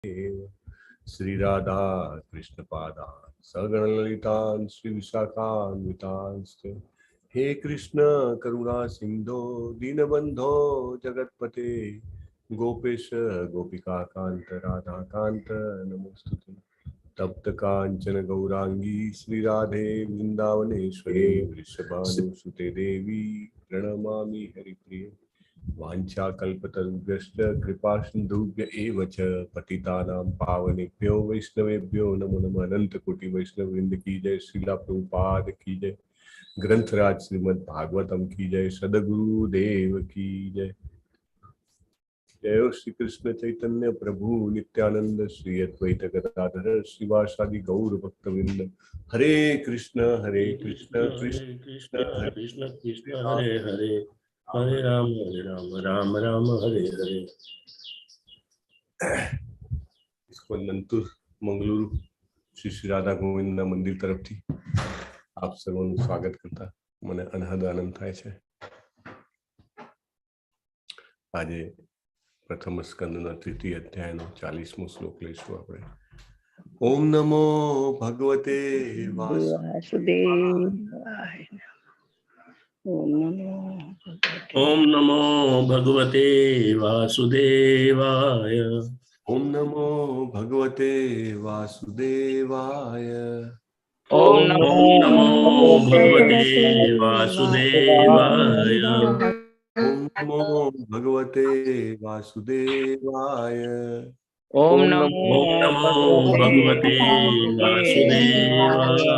श्री राधा कृष्ण पादान सगण ललितान श्री विशाखान्वितांश्च। हे कृष्ण करुणा सिंधो दीनबंधो जगतपते, गोपेश गोपिका कांत राधा कांत नमोस्तुते। तप्त कांचन गौरांगी श्री राधे वृंदावनेश्वरी, वृषभानुसुते देवी प्रणमामि हरिप्रिये। वाञ्छाकल्पतरुभ्यश्च कृपा सिन्धुभ्य एव च पतितानां पावनेभ्यो वैष्णवेभ्यो नमो नमः। अनंत कोटि वैष्णव वृंद की जय, श्रीला प्रभुपाद की जय, ग्रंथराज श्रीमद् भागवतम की जय, सदगुरु देव की जय। जय हो श्री कृष्ण चैतन्य प्रभु नित्यानंद, श्री अद्वैत गदाधर श्रीवासादि गौर भक्तवृंद। हरे कृष्ण हरे कृष्ण कृष्ण कृष्ण कृष्ण कृष्ण हरे हरे, हरे राम हरे राम राम राम हरे हरे। ઇસ્કોન નંતુર મંગલુરુ શ્રી શ્રી રાધા ગોવિંદના મંદિર તરફથી આપ સર્વનું સ્વાગત કરતા મને અનહદ આનંદ થાય છે. આજે પ્રથમ સ્કંદના તૃતીય અધ્યાયનો 40મો શ્લોક લઈશું આપણે. ઓમ નમો ભગવતે વાસુદેવાય. ઓમ નમો ભગવતે. ઓમ નમો ભગવતે વાસુદેવાય. ઓમ નમો ભગવતે વાસુદેવાય. ઓમ ઓમ નમો ભગવતે વાસુદેવાય. ઓમ નમો ભગવતે વાસુદેવાય. ઓમ નમો ઓમ નમો ભગવતે વાસુદેવાય.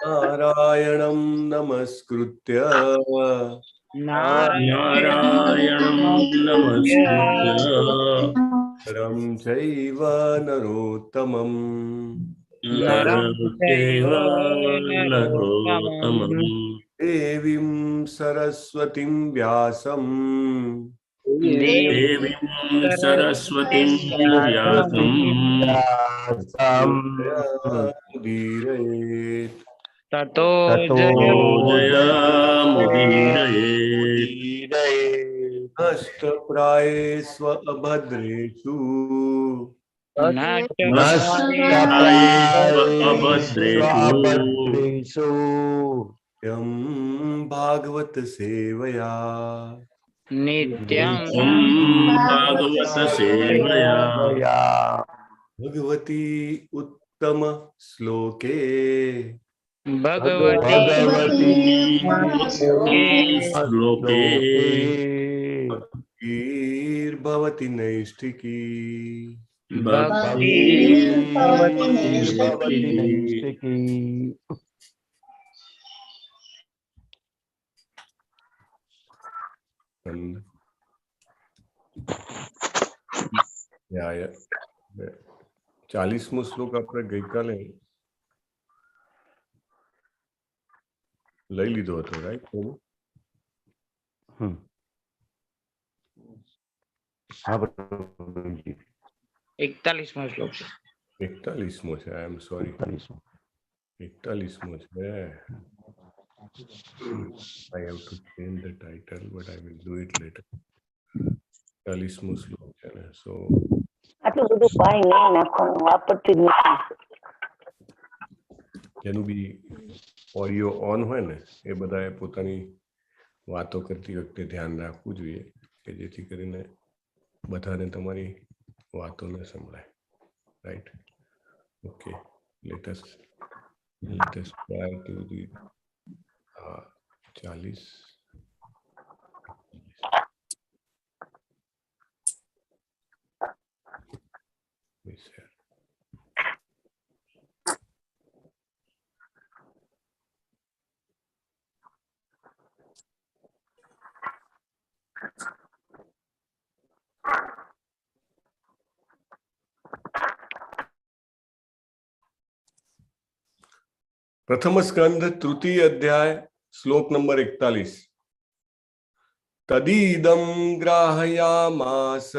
નારાયણમ નમસ્કૃત્ય નારાયણમ નમસ્કૃત્ય નરમ ચૈવ નરોત્તમમ નરમ ચૈવ નરોત્તમમ દેવીં સરસ્વતીં વ્યાસમ દેવીં સરસ્વતીં વ્યાસમ મુદીરયેત. તતો જયમુદીરયેત. નષ્ટપ્રાયેષ્વ અભદ્રેષુ અભદ્રેષુ યમ ભાગવત સેવયા નિત્યમ ભાગવત સેવયા ભગવતી ઉત્તમ શ્લોકે ભગવતી શ્લોકે ભક્તિર્ભવતિ નૈષ્ઠિકી. ભક્તિ યા 40મો શ્લોક આપણે ગઈકાલે લઈ લીધો હતો, રાઈટ? હા પ્રભુજી. 41મો શ્લોક છે. 41મો છે, આઈ એમ સોરી. 41મો. 41મો છે. I have to change the title, but I will do it later. 41મો શ્લોક છે ને, સો આટલું બધું પાણી નહીં નાખવાનું, વાપરતી જ નથી. જેનું બી ઓડિયો ઓન હોય ને, એ બધાએ પોતાની વાતો કરતી વખતે ધ્યાન રાખવું જોઈએ કે જેથી કરીને બધાને તમારી વાતો ન સંભળાય, right? Okay, let us try to read 40. Share. પ્રથમ સ્કંદ તૃતીય અધ્યાય શ્લોક નંબર 41. તદીદમ ગ્રાહયામાસ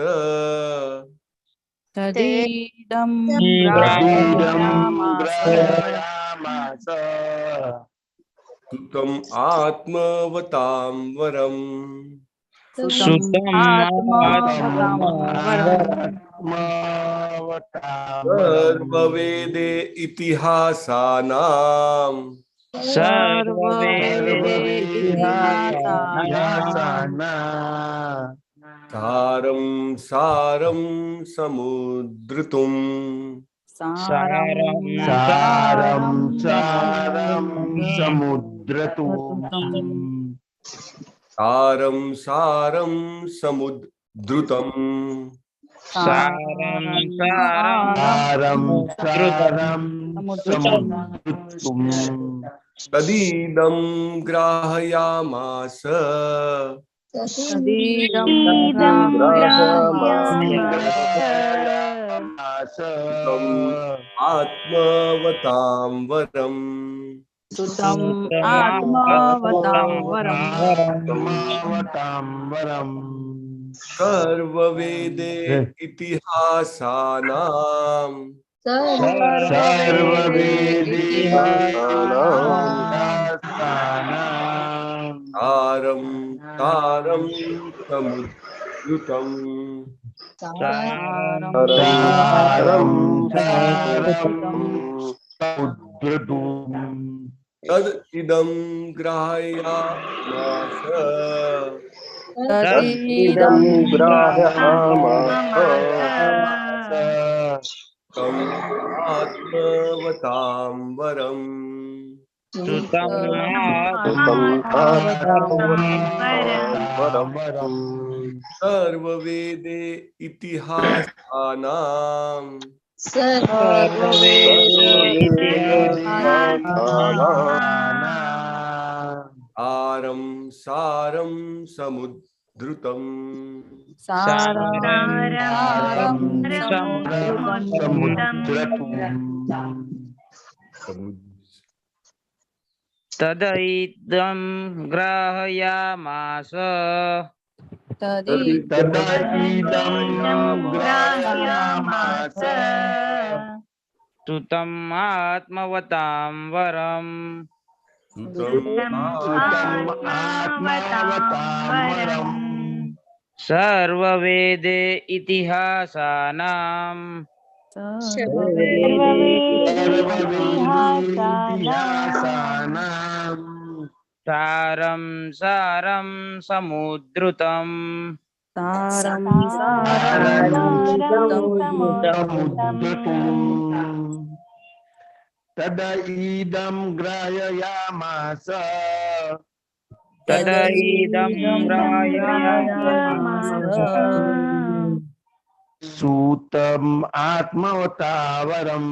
તદીદમ ગ્રાહયામાસ સુતમ આત્મવતામ વરમ સુતમ. આત્મવતામ વરમ. સર્વવેદે ઇતિહાસાનામ સર્વવેદે સારમ સારમ સમુદ્રતુમ સારમ સારમ સારમ સમુદ્રતુમ સારમ સારમ સમુદ્રુતમ સારમ સારમ સારમ સારમ સમુદ્રતુમ તદીદમ ગ્રાહયામાસ તદીદં તમ આત્મવતામ વરમ સુતમ આત્મવતામ વરમ આત્મવતાંબરમ સર્વવેદે ઇતિહાસાનામ સર્વવેદિહાસાનામ તારમ તારમ સમુદ્રુતમ સારમ સારમ સમુદ્રતુમ તદ ઇદમ ગ્રાહયામાસ તદીદં તમ આત્મવતામ વરમ સુતમ વરમ સર્વવેદે ઇતિહાસાનામ સારમ સારમ સમુદ્રુતમ સારમ સારમ સમુદ્રતુમ તદઇદં ગ્રાહયામાસ તદઇદં ગ્રાહયામાસ સુતમ આત્મવતામ વરમ સુતમ સુતમ આત્મવતાંબરમ સર્વવેદે ઇતિહાસાનામ સર્વવેદિહાસાનામ સારમ સારમ સમુદ્રુતમ સારમ સારમ સારમ સમુદ્રતુમ તદઇદં ગ્રાહયામાસ તદઇદં ગ્રાહયામાસ સૂતમ આત્મવતાવરમ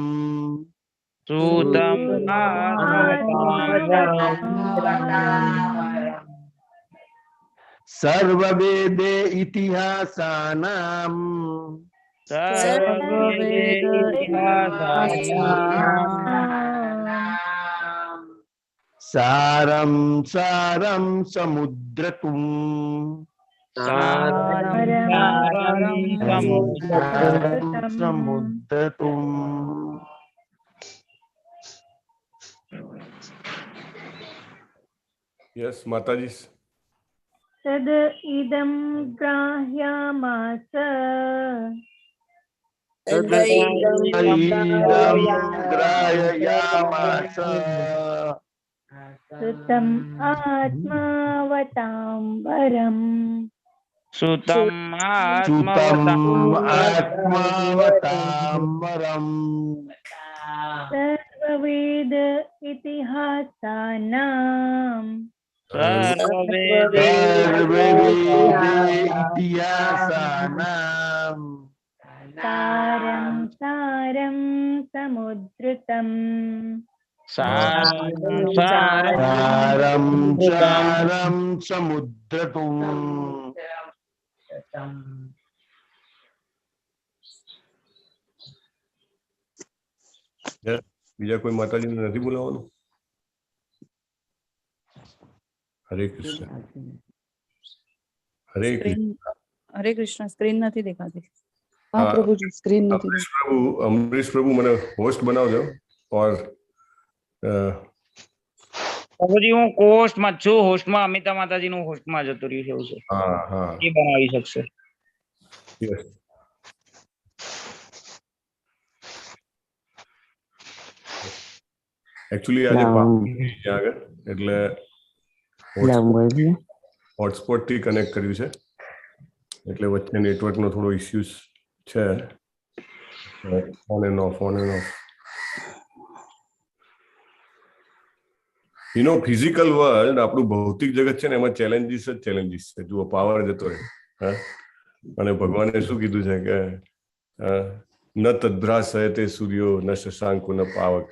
સુતમ આત્મવતામ સર્વવેદે ઇતિહાસાનામ સર્વવેદે ઇતિહાસાનામ સારમ સારમ સમુદ્રતુમ સારમ સારમ સમુદ્રતુમ સમુદ્રતુમ યસ માતાજી. તદ ઇદં ગ્રાહ્યામાસ ઇદં ગ્રાહયામાસ સુતમ આત્માવતાં વરમ સુતમ સુતમ આત્મવતામ આત્મવતાંબરમ સર્વવેદ ઇતિહાસાનામ સર્વવેદે સર્વવેદે ઇતિહાસાનામ સારમ સારમ સમુદ્રુતમ સારમ સારમ સારમ સારમ સમુદ્રતુમ. બીજા કોઈ માતાજીને નથી બોલાવવાનું? હરે કૃષ્ણ, હરે કૃષ્ણ. હરે કૃષ્ણ. સ્ક્રીન નથી દેખાતી. હા. હા પ્રભુજી, સ્ક્રીન નથી. અમરીશ પ્રભુ, અમરીશ પ્રભુ, મને હોસ્ટ બનાવજો ઓર પ્રભુજી, હું કોસ્ટમાં જ છું. હોસ્ટમાં અમિતા માતાજી નું હોસ્ટમાં જતું રહ્યું છે એવું છે. હા હા એ બનાવી શકશે. યસ. Actually આજે ત્યાં આગળ એટલે હોટસ્પોટ થી કનેક્ટ કર્યું છે, એટલે વચ્ચે નેટવર્કનો થોડો ઇસ્યુઝ છે. On and off, on and off. You know, physical world, આપણું ભૌતિક જગત છે ને, એમાં ચેલેન્જીસ જ ચેલેન્જીસ છે. જુઓ, પાવર જતો રહે. હા, અને ભગવાને શું કીધું છે કે ન તદ્ભ્રાસયતે સૂર્યો ન શશાંકો ન પાવક.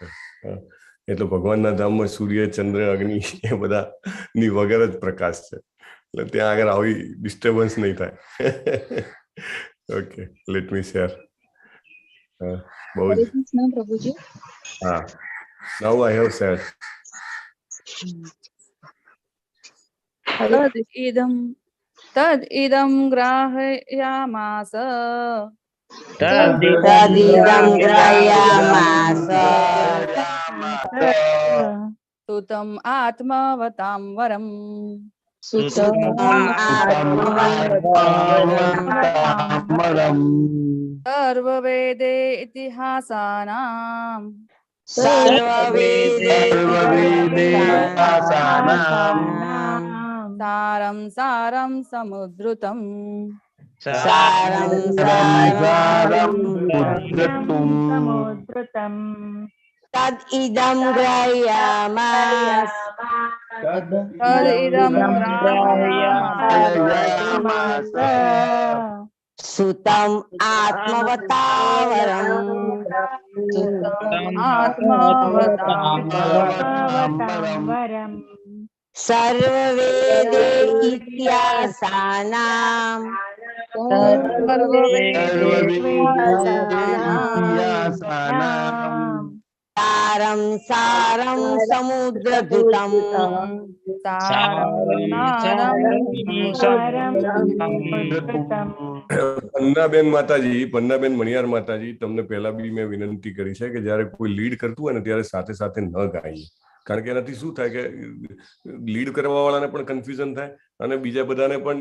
એટલે ભગવાનના ધામમાં સૂર્ય, ચંદ્ર, અગ્નિ એ બધા ની વગર જ પ્રકાશ છે, એટલે ત્યાં આગળ આવી ડિસ્ટર્બન્સ નહીં થાય. Okay, let me share. બહુ જ પ્રભુજી. હા, નાઉ I have share. તદ ઇદમ તદ ઇદમ ગ્રાહયામાસ તદિદં ગ્રાહયામાસ સુતમ આત્મવતામ વરમ સુતમ આત્મવતામ સર્વવેદે ઇતિહાસાનામ સર્વવેદે સર્વવેદેતિહાસાનામ સારમ સારમ સમુદ્રુતમ સારં સારં સારં ઉદ્રતુમ સમુદ્રતમ. તદ ઇદં ગ્રાહયામાસ તદ ઇદમ ગ્રાહયામાસ સુતમ આત્મવતાવરમ સુતમ આત્મવતામ વરમ સર્વવેદે ઇતિહાસાનામ સર્વવેદેતિહાસાનામ સારં સારં સમુદ્રધુતમ સારમ સારમ સમુદ્રતમ. પન્નાબેન માતાજી, પન્નાબેન મણિયાર માતાજી, તમને પહેલા બી મેં વિનંતી કરી છે કે જ્યારે કોઈ લીડ કરતું હોય ને ત્યારે સાથે સાથે ન ગાઈએ, કારણ કે એનાથી શું થાય કે લીડ કરવા વાળાને પણ કન્ફ્યુઝન થાય અને બીજા બધાને પણ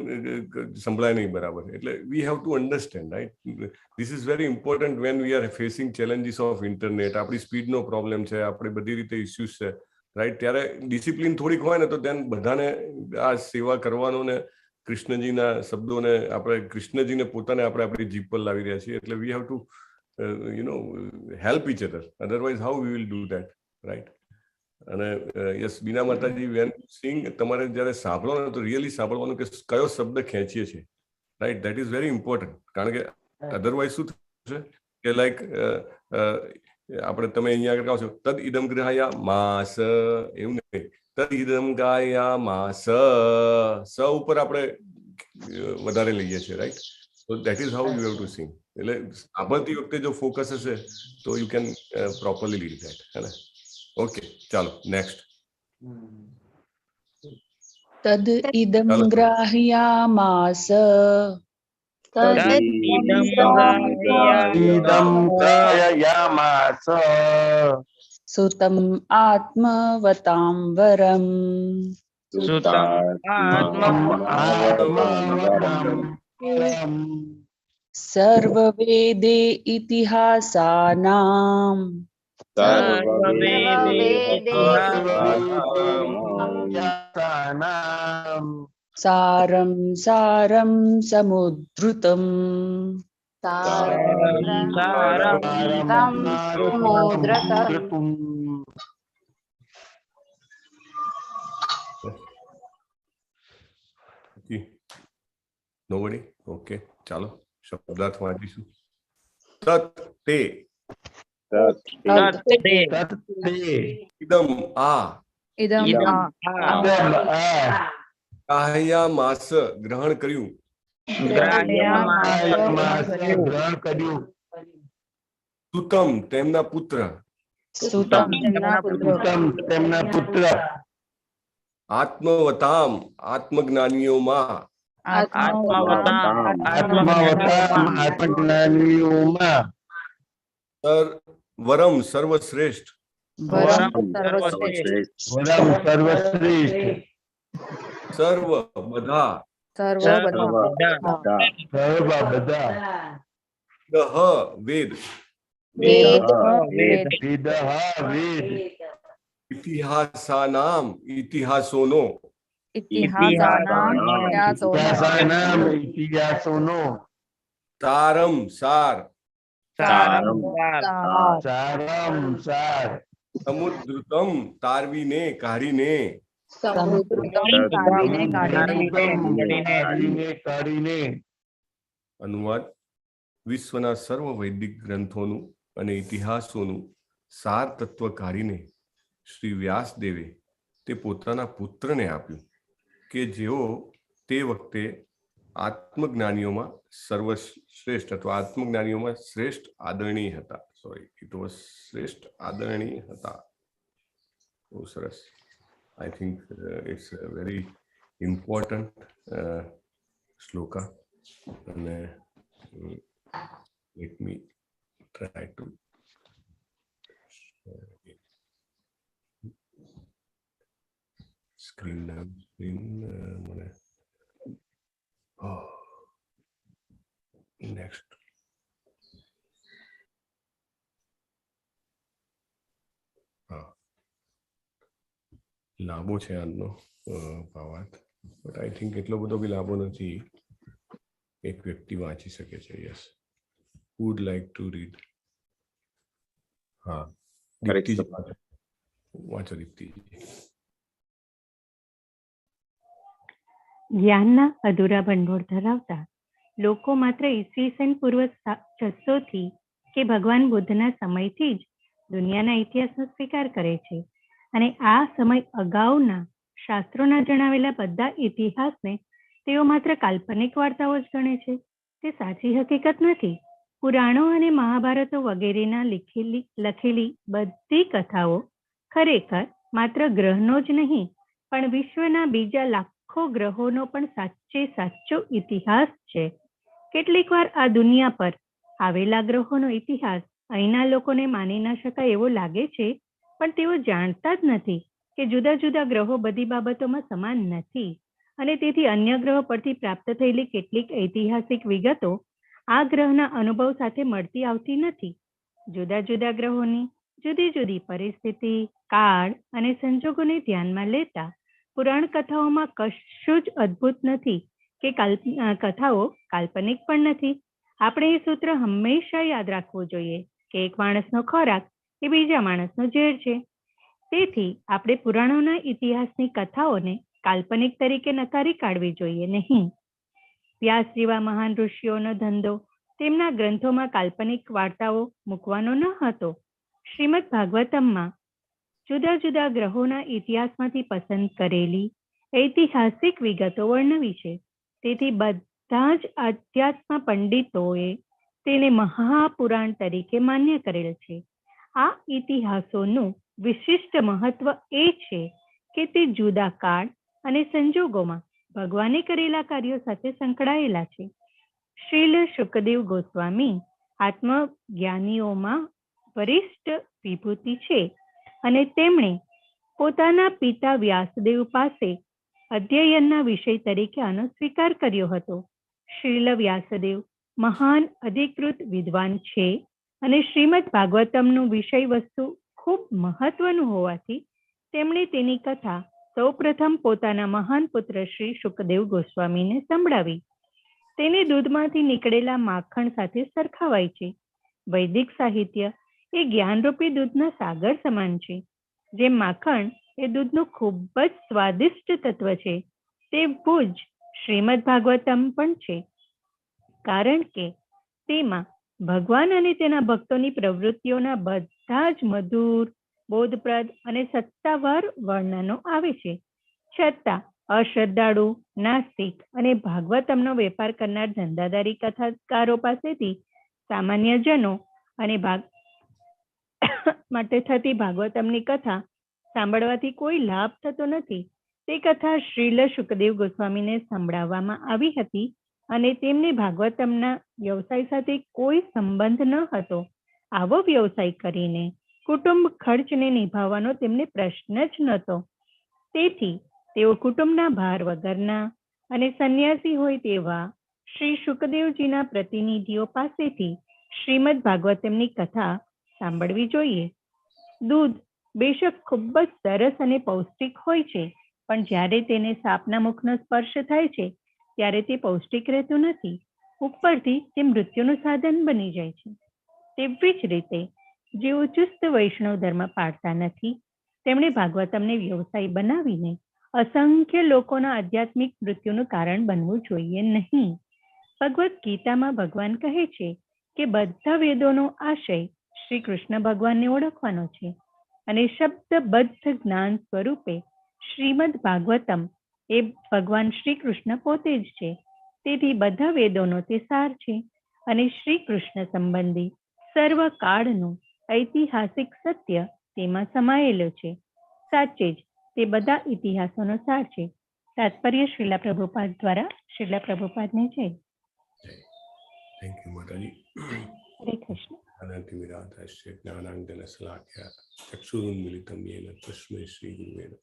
સંભળાય નહીં બરાબર. એટલે we have to understand, right? This is very important when we are facing challenges of internet. આપણી સ્પીડનો પ્રોબ્લેમ છે, આપણે બધી રીતે ઇસ્યુઝ છે, રાઈટ? ત્યારે ડિસિપ્લિન થોડીક હોય ને તો ત્યાં બધાને આ સેવા કરવાનો ને કૃષ્ણજીના શબ્દોને આપણે કૃષ્ણજીને પોતાને આપણે આપણી જીભ પર લાવી રહ્યા છીએ, એટલે we have to you know help each other, otherwise how we will do that, right? અને યસ, બીના માતાજી, વેન સિંગ, તમારે જ્યારે સાંભળો ને તો રિયલી સાંભળવાનું કે કયો શબ્દ ખેંચીએ છીએ, right? That is very important, કારણ કે અધરવાઇઝ શું થશે કે લાઈક આપણે તમે અહીંયા આગળ કહો છો તદ ઇદમ ગ્રહાયા માસ, એવું નહીં, તદ ઇદમ ગાયા માસ, સ ઉપર આપણે વધારે લઈએ છીએ, રાઈટ? તો that is how you have to sing. એટલે સાંભળતી વખતે જો ફોકસ હશે તો you can properly lead that, હે ને? ઓકે, ચાલો નેક્સ્ટ. તદ ઇદં ચાલો. ગ્રાહયામાસ ઇદં ગ્રાહયામાસ સુતમ આત્મવતામ વરમ સુતમ આત્મવતામ સર્વવેદે ઇતિહાસાનામ ઇતિહાસાનામ સારં સારં સમુદ્રુતમ સારમ સમુદ્રતુમ. નોબડી? ઓકે, ચાલો શબ્દાર્થ વાંચીશું. તત તે તત તે તત તે ઇદમ આ ઇદમ ઇદમ આ આ ઇદમ આ ગ્રાહ્યામાસ ગ્રહણ કર્યું ગ્રાહ્યામાસ ગ્રહણ કર્યું સુતમ તેમના પુત્ર સુતમ તેમના પુત્ર સુતમ તેમના પુત્ર આત્મવતામ આત્મજ્ઞાનીઓમાં આત્મવતામ આત્મવતામ આત્મજ્ઞાનીઓમાં સર વરમ સર્વશ્રેષ્ઠ વરમ સર્વશ્રેષ્ઠ વરમ સર્વશ્રેષ્ઠ સર્વ બધા સર્વ બધા સર્વ બધા દહ વેદ વેદ વેદ વેદઃ વેદ ઇતિહાસાનામ ઇતિહાસોનો. ઇતિહાસાનામ ઇતિહાસોનો. ઇતિહાસાનામ ઇતિહાસોનો. તારમ સાર. સારમ સાર. સારમ સાર. સમુદ્રુતમ તારવીને કાઢીને. સમુદ્રુતમ તારવીને કાઢીને. કાઢીને કાઢીને. અનુવાદ: વિશ્વના સર્વ વૈદિક ગ્રંથોનું અને ઇતિહાસોનું સાર તત્વ કાઢીને શ્રી વ્યાસદેવે તે પોતાના પુત્રને આપ્યું, કે જેઓ તે વખતે આત્મજ્ઞાનીઓમાં સર્વશ્રેષ્ઠ અથવા આત્મજ્ઞાનીઓમાં શ્રેષ્ઠ આદરણીય હતા. સોરી, it was શ્રેષ્ઠ આદરણીય હતા. બહુ સરસ. I think it's very important shloka અને let me try to share again. Screen screen મને નેક્સ્ટ. હા, લાંબો છે આજનો ભાવાર્થ, બટ I think એટલો બધો બી લાંબો નથી, એક વ્યક્તિ વાંચી શકે છે. Yes, would like to read? હા, દીપ્તિજી વાંચો. વાંચો દીપ્તિજી. જ્ઞાનના અધૂરા ભંડોળ ધરાવતા લોકો માત્ર ઈસવીસન પૂર્વ 600થી કે ભગવાન બુદ્ધના સમયથી જ દુનિયાના ઇતિહાસનો સ્વીકાર કરે છે અને આ સમય અગાઉના શાસ્ત્રોના જણાવેલા બધા ઇતિહાસને તેઓ માત્ર કાલ્પનિક વાર્તાઓ જ ગણે છે. તે સાચી હકીકત નથી. પુરાણો અને મહાભારતો વગેરેના લીખેલી લખેલી બધી કથાઓ ખરેખર માત્ર ગ્રહનો જ નહીં, પણ વિશ્વના બીજા લાખો ગ્રહોનો પણ સાચે સાચો ઇતિહાસ છે. કેટલીક વાર આ દુનિયા પર આવેલા ગ્રહોનો ઇતિહાસ અહીંના લોકોને માની ન શકાય એવો લાગે છે, પણ તેઓ જાણતા જ નથી કે જુદા જુદા ગ્રહો બધી બાબતોમાં સમાન નથી અને તેથી અન્ય ગ્રહો પરથી પ્રાપ્ત થયેલી કેટલીક ઐતિહાસિક વિગતો આ ગ્રહના અનુભવ સાથે મળતી આવતી નથી. જુદા જુદા ગ્રહોની જુદી જુદી પરિસ્થિતિ, કાળ અને સંજોગોને ધ્યાનમાં લેતા પુરાણ કથાઓમાં કશું જ અદ્ભુત નથી કે કથાઓ કાલ્પનિક પણ નથી. આપણે એ સૂત્ર હંમેશા યાદ રાખવું જોઈએ કે એક માણસનો ખોરાક એ બીજા માણસનો ઝેર છે. તેથી આપણે પુરાણોના ઇતિહાસની કથાઓને કાલ્પનિક તરીકે નકારી કાઢવી જોઈએ નહીં. વ્યાસ જેવા મહાન ઋષિઓનો ધંધો તેમના ગ્રંથોમાં કાલ્પનિક વાર્તાઓ મૂકવાનો ન હતો. શ્રીમદ ભાગવતમમાં જુદા જુદા ગ્રહોના ઇતિહાસમાંથી પસંદ કરેલી ઐતિહાસિક વિગતો વર્ણવી છે. તેથી બધા જ આધ્યાત્મ પંડિતોએ તેને મહાપુરાણ તરીકે માન્ય કરેલ છે. આ ઇતિહાસોનું વિશિષ્ટ મહત્વ એ છે કે તે જુદા કાળ અને સંજોગોમાં ભગવાને કરેલા કાર્યો સાથે સંકળાયેલા છે. શ્રીલ શુકદેવ ગોસ્વામી આત્મજ્ઞાનીઓમાં વરિષ્ઠ વિભૂતિ છે અને તેમણે પોતાના પિતા વ્યાસદેવ પાસે અધ્યયનના વિષય તરીકે આનો સ્વીકાર કર્યો હતો. શ્રીલ વ્યાસદેવ મહાન અધિકૃત વિદ્વાન છે અને શ્રીમદ ભાગવતમનું વિષય વસ્તુ ખૂબ મહત્વનું હોવાથી તેમણે તેની કથા સૌપ્રથમ પોતાના મહાન પુત્ર શ્રી શુકદેવ ગોસ્વામીને સંભળાવી. તેને દૂધમાંથી નીકળેલા માખણ સાથે સરખાવાય છે. વૈદિક સાહિત્ય એ જ્ઞાનરૂપી દૂધના સાગર સમાન છે. જેમ માખણ એ દૂધનું ખૂબ જ સ્વાદિષ્ટ તત્વ છે, તેવું જ શ્રીમદ ભાગવતમ પણ છે, કારણ કે તેમાં ભગવાન અને તેના ભક્તોની પ્રવૃત્તિઓના બધા જ મધુર, બોધપ્રદ અને સત્તાવાર વર્ણનો આવે છે. છતાં અશ્રદ્ધાળુ, નાસ્તિક અને ભાગવતમનો વેપાર કરનાર ધંધાદારી કથાકારો પાસેથી સામાન્ય જનો અને ભાગ માટે થતી ભાગવતમની કથા સાંભળવાથી કોઈ લાભ થતો નથી. તે કથા શ્રીલ શુકદેવ ગોસ્વામીને સંભળાવવામાં આવી હતી અને તેમને ભાગવતમના વ્યવસાય સાથે કોઈ સંબંધ ન હતો. આવો વ્યવસાય કરીને કુટુંબ ખર્ચને નિભાવવાનો તેમને પ્રશ્ન જ નહોતો. તેથી તેઓ કુટુંબના ભાર વગરના અને સંન્યાસી હોય તેવા શ્રી શુકદેવજીના પ્રતિનિધિઓ પાસેથી શ્રીમદ ભાગવતમની કથા સાંભળવી જોઈએ. દૂધ બેશક ખૂબ જ સરસ અને પૌષ્ટિક હોય છે, પણ જ્યારે તેને સાપના મુખનો સ્પર્શ થાય છે ત્યારે તે પૌષ્ટિક રહેતું નથી, ઉપરથી તે મૃત્યુનું સાધન બની જાય છે. તેવી જ રીતે જેઓ ચુસ્ત વૈષ્ણવ ધર્મ પાળતા નથી, તેમણે ભાગવતમને વ્યવસાય બનાવીને અસંખ્ય લોકોના આધ્યાત્મિક મૃત્યુનું કારણ બનવું જોઈએ નહીં. ભગવદ્ ગીતામાં ભગવાન કહે છે કે બધા વેદોનો આશય શ્રી કૃષ્ણ ભગવાનને ઓળખવાનો છે અને શબ્દબદ્ધ જ્ઞાન સ્વરૂપે શ્રીમદ ભાગવતમ એ ભગવાન શ્રી કૃષ્ણ પોતે જ છે. તેથી બધા વેદોનો તે સાર છે અને શ્રી કૃષ્ણ સંબંધી સર્વ કાળનું ઐતિહાસિક સત્ય તેમાં સમાયેલું છે. સાચે જ તે બધા ઇતિહાસોનો સાર છે. તાત્પર્ય શ્રીલા પ્રભુપાદ દ્વારા. શ્રીલા પ્રભુપાદની જય. Thank you, માતાજી. હરે કૃષ્ણ. અનંતિમિરાધસ્ય જ્ઞાનાંજનશલાકયા ચક્ષુરુન્મિલિતમ યેન તસ્મૈ શ્રી ગુરુવે નમઃ.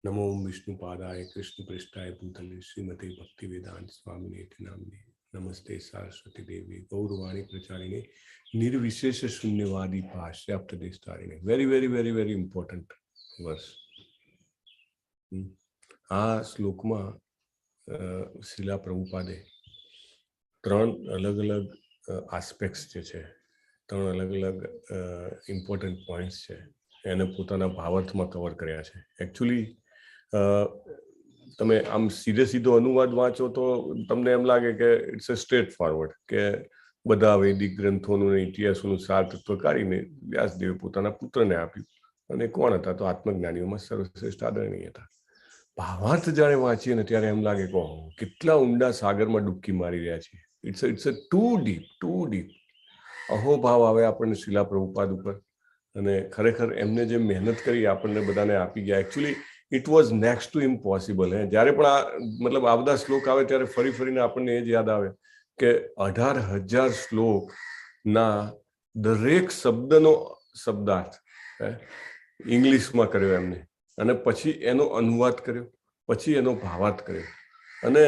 નમો વિષ્ણુપાદાય કૃષ્ણ પૃષ્ઠાય ભૂતલે શ્રીમતે ભક્તિવેદાંત સ્વામિનેતિ નામ્ને. નમસ્તે સારસ્વતી દેવી ગૌરવાણી પ્રચારિણે નિર્વિશેષ શૂન્યવાદી પાશ્ચાત્ય. Very, very, very, very important verse. આ શ્લોકમાં શ્રીલા પ્રભુપાદે ત્રણ અલગ અલગ આસ્પેક્ટ્સ જે છે, ત્રણ અલગ અલગ ઇમ્પોર્ટન્ટ પોઈન્ટ્સ છે, એને પોતાના ભાવાર્થમાં કવર કર્યા છે. એકચ્યુઅલી તમે આમ સીધે સીધો અનુવાદ વાંચો તો તમને એમ લાગે કે it's a straight forward કે બધા વૈદિક ગ્રંથોનું અને ઇતિહાસોનું સાર તત્વ કાઢીને વ્યાસદેવે પોતાના પુત્રને આપ્યું. અને કોણ હતા? તો આત્મજ્ઞાનીઓમાં સર્વશ્રેષ્ઠ આદરણીય હતા. ભાવાર્થ જ્યારે વાંચીએ ને ત્યારે એમ લાગે કે ઓહો, કેટલા ઊંડા સાગરમાં ડૂબકી મારી રહ્યા છીએ. It's a too deep, too deep. અહો ભાવ આવે આપણને શ્રીલા પ્રભુપાદ ઉપર. અને ખરેખર એમને જે મહેનત કરી, આપણને બધાને આપી ગયા. Actually, it was next to impossible. હે, જ્યારે પણ આ, મતલબ આ બધા શ્લોક આવે ત્યારે ફરી ફરીને આપણને એ જ યાદ આવે કે 18,000 શ્લોકના દરેક શબ્દનો શબ્દાર્થ, હે, ઇંગ્લિશમાં કર્યો એમને અને પછી એનો અનુવાદ કર્યો, પછી એનો ભાવાર્થ કર્યો. અને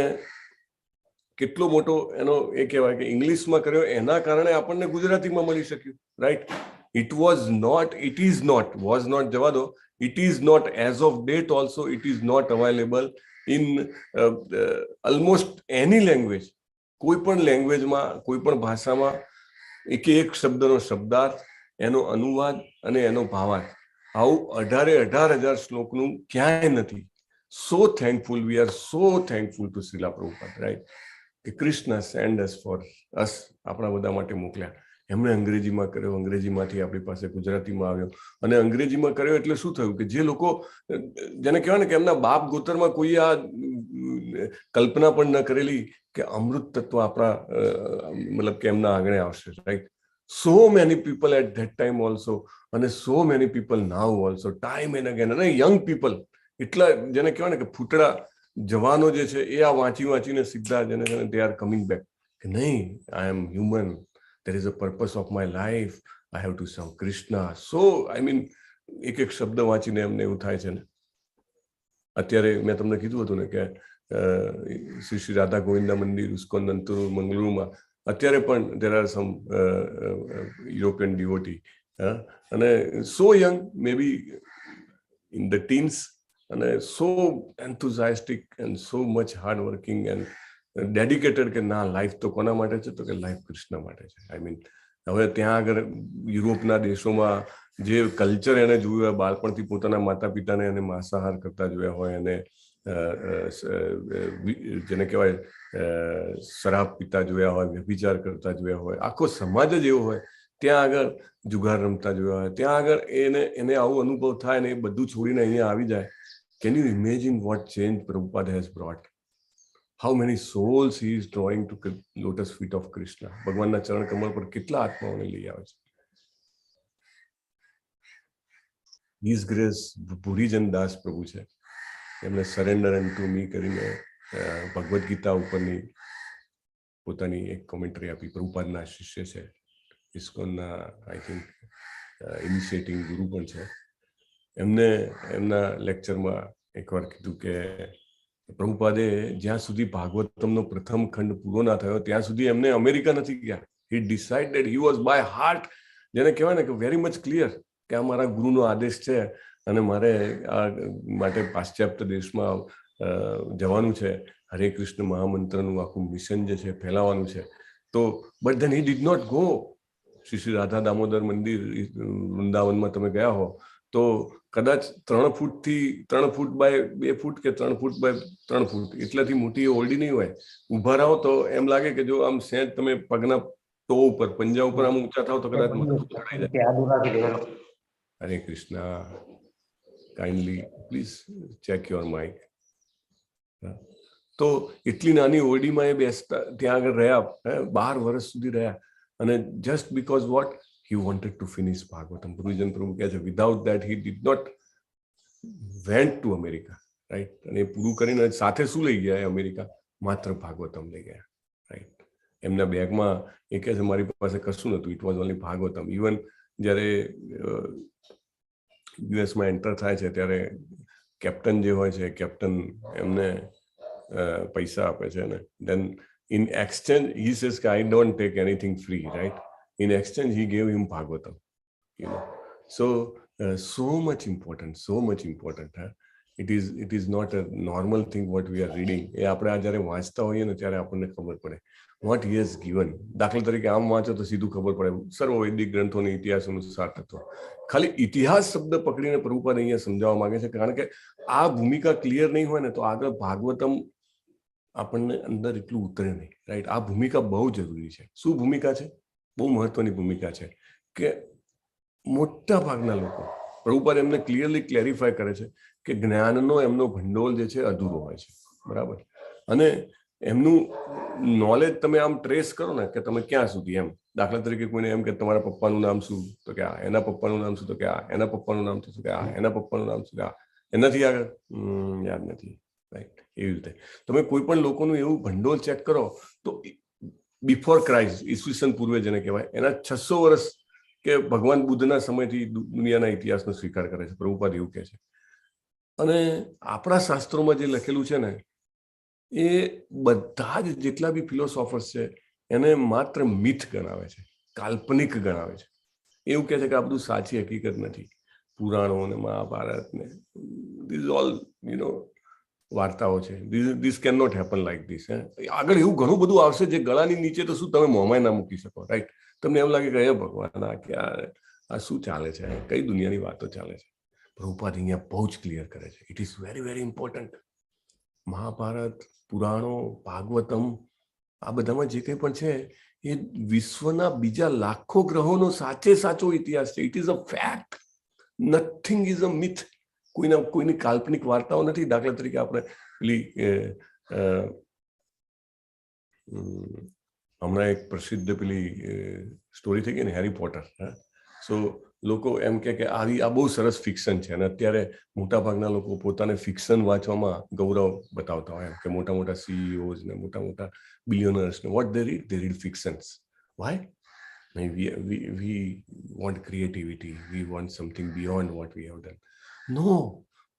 કેટલો મોટો એનો એ કહેવાય કે ઇંગ્લિશમાં કર્યો એના કારણે આપણને ગુજરાતીમાં મળી શક્યું, right? It was not, it is not, was not જવા દો, it is not, as of date also it is not available in almost any language. કોઈ પણ લેંગ્વેજમાં, કોઈ પણ ભાષામાં એક એક શબ્દનો શબ્દાર્થ, એનો અનુવાદ અને એનો ભાવાર્થ આવું અઢારે અઢાર હજાર શ્લોકનું ક્યાંય નથી. So thankful, we are so thankful to Srila Prabhupada, right? કે Krishna send us for us, આપણા બધા માટે મોકલ્યા. એમણે અંગ્રેજીમાં કર્યો, અંગ્રેજીમાંથી આપણી પાસે ગુજરાતીમાં આવ્યો. અને અંગ્રેજીમાં કર્યો એટલે શું થયું કે જે લોકો, જેને કહેવાય ને કે એમના બાપ ગોતરમાં કોઈ આ કલ્પના પણ ન કરેલી કે અમૃત તત્વ આપણા, મતલબ કે એમના આંગણે આવશે, right? So many people at that time also અને so many people now also, time and again, અને યંગ પીપલ, એટલા જેને કહેવાય ને કે ફૂટડા જવાનો જે છે એ આ વાંચી વાંચીને સીધા જેને જેને they are coming back કે નહીં, I am human, there is a purpose of my life, I have to serve Krishna. So, I mean, એક એક શબ્દ વાંચીને એમને એવું થાય છે ને. અત્યારે મેં તમને કીધું હતું ને કે શ્રી શ્રી રાધા ગોવિંદા મંદિર, ઇસ્કોન નંતુર, મંગલુરુમાં અત્યારે પણ there are some European devotee અને so young, maybe in the teens, અને so enthusiastic and so much hard working and dedicated કે ના, લાઈફ તો કોના માટે છે? તો કે લાઈફ કૃષ્ણ માટે છે. I mean, હવે ત્યાં આગળ યુરોપના દેશોમાં જે કલ્ચર એને જોયું હોય બાળપણથી, પોતાના માતા પિતાને એને માંસાહાર કરતા જોયા હોય અને જેને કહેવાય શરાબ પીતા જોયા હોય, વ્યભિચાર કરતા જોયા હોય, આખો સમાજ જ એવો હોય, ત્યાં આગળ જુગાર રમતા જોયા હોય, ત્યાં આગળ એને એને આવું અનુભવ થાય ને એ બધું છોડીને અહીંયા આવી જાય. Can you imagine what change Prabhupada has brought? How many souls he is drawing to lotus feet of Krishna? ભગવાનના ચરણ કમળ પર કેટલા આત્માઓને લઈ આવે છે. His grace ભૂરીજન દાસ પ્રભુ છે, એમણે સરેન્ડર ટુ મી કરીને ભગવદ્ ગીતા ઉપરની પોતાની એક કોમેન્ટરી આપી. પ્રભુપાદના શિષ્ય છે, ઇસ્કોનના I think ઇનિશિએટિંગ ગુરુ પણ છે. એમને એમના લેક્ચરમાં એકવાર કીધું કે પ્રભુપાદે જ્યાં સુધી ભાગવતમનો પ્રથમ ખંડ પૂરો ના થયો ત્યાં સુધી એમને અમેરિકા નથી ગયા. He decided, he was by heart, જેને કહેવાય ને કે વેરી મચ ક્લિયર. કે આ મારા ગુરુનો આદેશ છે અને મારે આ માટે પાશ્ચાત્ય દેશમાં જવાનું છે, હરે કૃષ્ણ મહામંત્રનું આખું મિશન જે છે ફેલાવવાનું છે. તો but then he did not go. Shri Shri Radha Damodar મંદિર વૃંદાવનમાં તમે ગયા હો તો કદાચ 3 ફૂટથી 3 ફૂટ બાય 2 ફૂટ કે 3 ફૂટ બાય 3 ફૂટ એટલાથી મોટી ઓરડી નહીં હોય. ઊભા રહો તો એમ લાગે કે જો આમ સહેજ તમે પગના ટો ઉપર, પંજા ઉપર આમ ઊંચા થાવ તો કદાચ માથું અથડાઈ જાય. હરે Krishna. Kindly please check your mic. તો એટલી નાની ઓરડીમાં એ બેસતા, ત્યાં આગળ રહ્યા, હે, 12 વર્ષ સુધી રહ્યા અને just because what he wanted to finish Bhagavatam. પુરીજન પ્રભુ કહે છે, without that he did not went to America, right? અને એ પૂરું કરીને સાથે શું લઈ ગયા એ અમેરિકા? માત્ર ભાગવતમ લઈ ગયા, રાઈટ? એમના બેગમાં, એ કહે છે, મારી પાસે કશું નહોતું. It was only Bhagavatam. Even જ્યારે યુએસમાં એન્ટર થાય છે ત્યારે કેપ્ટન જે હોય છે, કેપ્ટન એમને પૈસા આપે છે ને then in exchange he says કે "I don't take anything free," right? In exchange he gave him Bhagavatam. So so much important, so much important, હા. It is not a normal thing what we are reading. એ આપણે આ જ્યારે વાંચતા હોઈએ ને ત્યારે આપણને ખબર પડે what he has given. દાખલા તરીકે આમ વાંચો તો સીધું ખબર પડે, સર્વ વૈદિક ગ્રંથોની ઇતિહાસોનું સાર તત્વ. ખાલી ઇતિહાસ શબ્દ પકડીને પ્રભુપાદ અહીંયા સમજાવવા માંગે છે, કારણ કે આ ભૂમિકા ક્લિયર નહીં હોય ને તો આગળ ભાગવતમ આપણને અંદર એટલું ઉતરે નહીં, રાઈટ? આ ભૂમિકા બહુ જરૂરી છે. શું ભૂમિકા છે? બહુ મહત્વની ભૂમિકા છે કે મોટા ભાગના લોકો, પ્રભુપાદ એમને ક્લિયરલી ક્લેરિફાય કરે છે કે જ્ઞાનનો એમનો ભંડોળ જે છે અધૂરો હોય છે, બરાબર? અને એમનું નોલેજ તમે આમ ટ્રેસ કરો ને કે તમે ક્યાં સુધી, એમ દાખલા તરીકે કોઈને એમ કે તમારા પપ્પાનું નામ શું? તો કે આ. એના પપ્પાનું નામ શું? તો કે આ. એના પપ્પાનું નામ શું? કે આ. એના પપ્પાનું નામ શું? કે આ. એનાથી આગળ યાદ નથી, રાઈટ? એવી રીતે તમે કોઈ પણ લોકોનું એવું ભંડોળ ચેક કરો તો બિફોર ક્રાઇસ્ટ, ઈસવીસન પૂર્વે જેને કહેવાય, એના 600 વર્ષ કે ભગવાન બુદ્ધના સમયથી દુનિયાના ઇતિહાસનો સ્વીકાર કરે છે, પ્રભુપાદ એવું કહે છે. અને આપણા શાસ્ત્રોમાં જે લખેલું છે ને એ બધા જ જેટલા બી ફિલોસોફર્સ છે એને માત્ર મિથ ગણાવે છે, કાલ્પનિક ગણાવે છે. એવું કહે છે કે આ બધું સાચી હકીકત નથી. પુરાણો ને મહાભારત ને this all you know વાર્તાઓ છે. This can not happen like this. હે, આગળ એવું ઘણું બધું આવશે જે ગળાની નીચે તો શું, તમે મોંમાં ના મૂકી શકો, રાઈટ? તમને એમ લાગે કે હે ભગવાન, આ ક્યાં, આ શું ચાલે છે, કઈ દુનિયાની વાતો ચાલે છે? પ્રભુપાદ અહીંયા બહુ જ ક્લિયર કરે છે. It is very very important. Mahabharata, પુરાણો, Bhagavatam, આ બધામાં જે કંઈ પણ છે એ વિશ્વના બીજા લાખો ગ્રહોનો સાચે સાચો ઇતિહાસ છે. It is a fact, nothing is a myth. કોઈના કોઈની કાલ્પનિક વાર્તાઓ નથી. દાખલા તરીકે આપણે પેલી અ, અ, હમણાં એક પ્રસિદ્ધ પેલી સ્ટોરી થઈ ગઈ ને, હેરી પોટર, હા. સો લોકો એમ કે કે આવી આ બહુ સરસ ફિક્શન છે અને અત્યારે મોટાભાગના લોકો પોતાને ફિક્શન વાંચવામાં ગૌરવ બતાવતા હોય, એમ કે મોટા મોટા સીઈઓઝ ને મોટા મોટા બિલિયનર્સ ને what they read? They read fictions. Why? We want creativity, we want something beyond what we have done. No,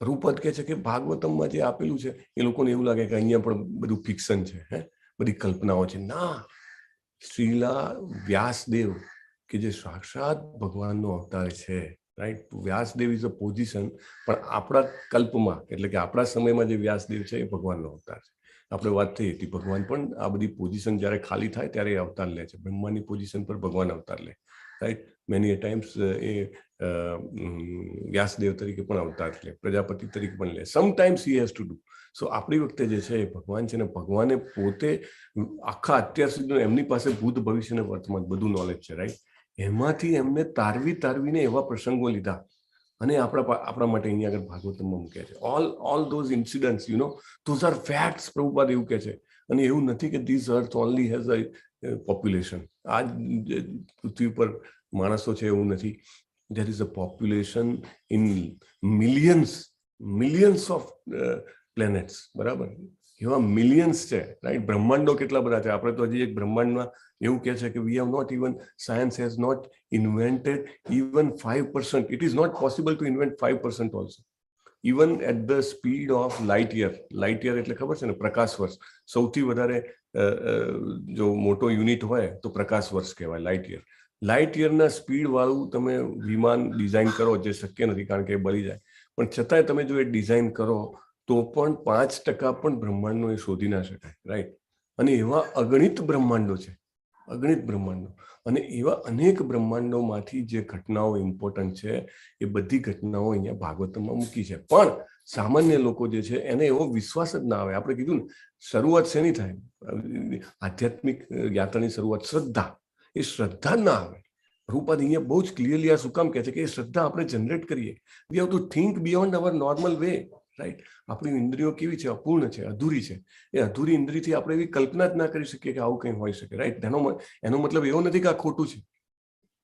Prabhupada કહે છે કે ભાગવતમમાં જે આપેલું છે, એ લોકોને એવું લાગે કે અહીંયા પણ બધું ફિક્શન છે, હે, બધી કલ્પનાઓ છે. ના, શ્રીલા વ્યાસદેવ કે જે સાક્ષાત ભગવાનનો અવતાર છે, right? Vyasdev is a position, પણ આપણા કલ્પમાં, એટલે કે આપણા સમયમાં જે વ્યાસદેવ છે એ ભગવાનનો અવતાર છે. આપણે વાત થઈ હતી, ભગવાન પણ આ બધી પોઝિશન જ્યારે ખાલી થાય ત્યારે એ અવતાર લે છે. બ્રહ્માની પોઝિશન પર ભગવાન અવતાર લે, રાઈટ? મેની ટાઈમ્સ એ વ્યાસદેવ તરીકે પણ અવતાર લે, પ્રજાપતિ તરીકે પણ લે. Sometimes he has to do so. આપણી વખતે જે છે એ ભગવાન છે ને ભગવાને પોતે આખા અત્યાર સુધી એમની પાસે ભૂત, ભવિષ્ય અને વર્તમાન બધું નોલેજ છે, રાઈટ? એમાંથી એમને તારવી તારવીને એવા પ્રસંગો લીધા અને આપણા માટે અહીંયા આગળ ભાગવતમમાં મૂક્યા છે. All those incidents, those are facts, Prabhupada એવું કહે છે. અને એવું નથી કે this earth only has a population, આ જ પૃથ્વી પર માણસો છે એવું નથી. There is a population in millions, millions of planets, બરાબર? એવા મિલિયન્સ છે, રાઈટ? બ્રહ્માંડો કેટલા બધા છે. આપણે તો હજી એક બ્રહ્માંડમાં એવું કહે છે કે we have not even, science has not invented even 5%. It is not possible to invent 5% also, even at the speed of light year. Light year એટલે ખબર છે ને? પ્રકાશ વર્ષ. સૌથી વધારે જો મોટો યુનિટ હોય તો પ્રકાશ વર્ષ કહેવાય, લાઇટ યર. લાઇટ યરના સ્પીડ વાળું તમે વિમાન ડિઝાઇન કરો, જે શક્ય નથી કારણ કે એ બળી જાય, પણ છતાંય તમે જો એ ડિઝાઇન કરો તો પણ 5% પણ બ્રહ્માંડનો એ શોધી ના શકાય, રાઈટ? અને એવા અગણિત બ્રહ્માંડો છે, અગણિત બ્રહ્માંડો. અને એવા અનેક બ્રહ્માંડોમાંથી જે ઘટનાઓ ઇમ્પોર્ટન્ટ છે એ બધી ઘટનાઓ અહીંયા ભાગવતમાં મૂકી છે. પણ સામાન્ય લોકો જે છે એને એવો વિશ્વાસ જ ના આવે. આપણે કીધું ને, શરૂઆત શેની થાય? આધ્યાત્મિક યાત્રાની શરૂઆત શ્રદ્ધા. એ શ્રદ્ધા ના આવે. પ્રભુપાદ અહીંયા બહુ જ ક્લિયરલી આ શું કામ કહે છે કે એ શ્રદ્ધા આપણે જનરેટ કરીએ. We have to think beyond our normal way, right? આપણી ઇન્દ્રિયો કેવી છે? અપૂર્ણ છે, અધૂરી છે. એ અધૂરી ઇન્દ્રિયથી આપણે એવી કલ્પના જ ના કરી શકીએ કે આવું કંઈ હોઈ શકે, રાઈટ? એનો મતલબ એવો નથી કે આ ખોટું છે.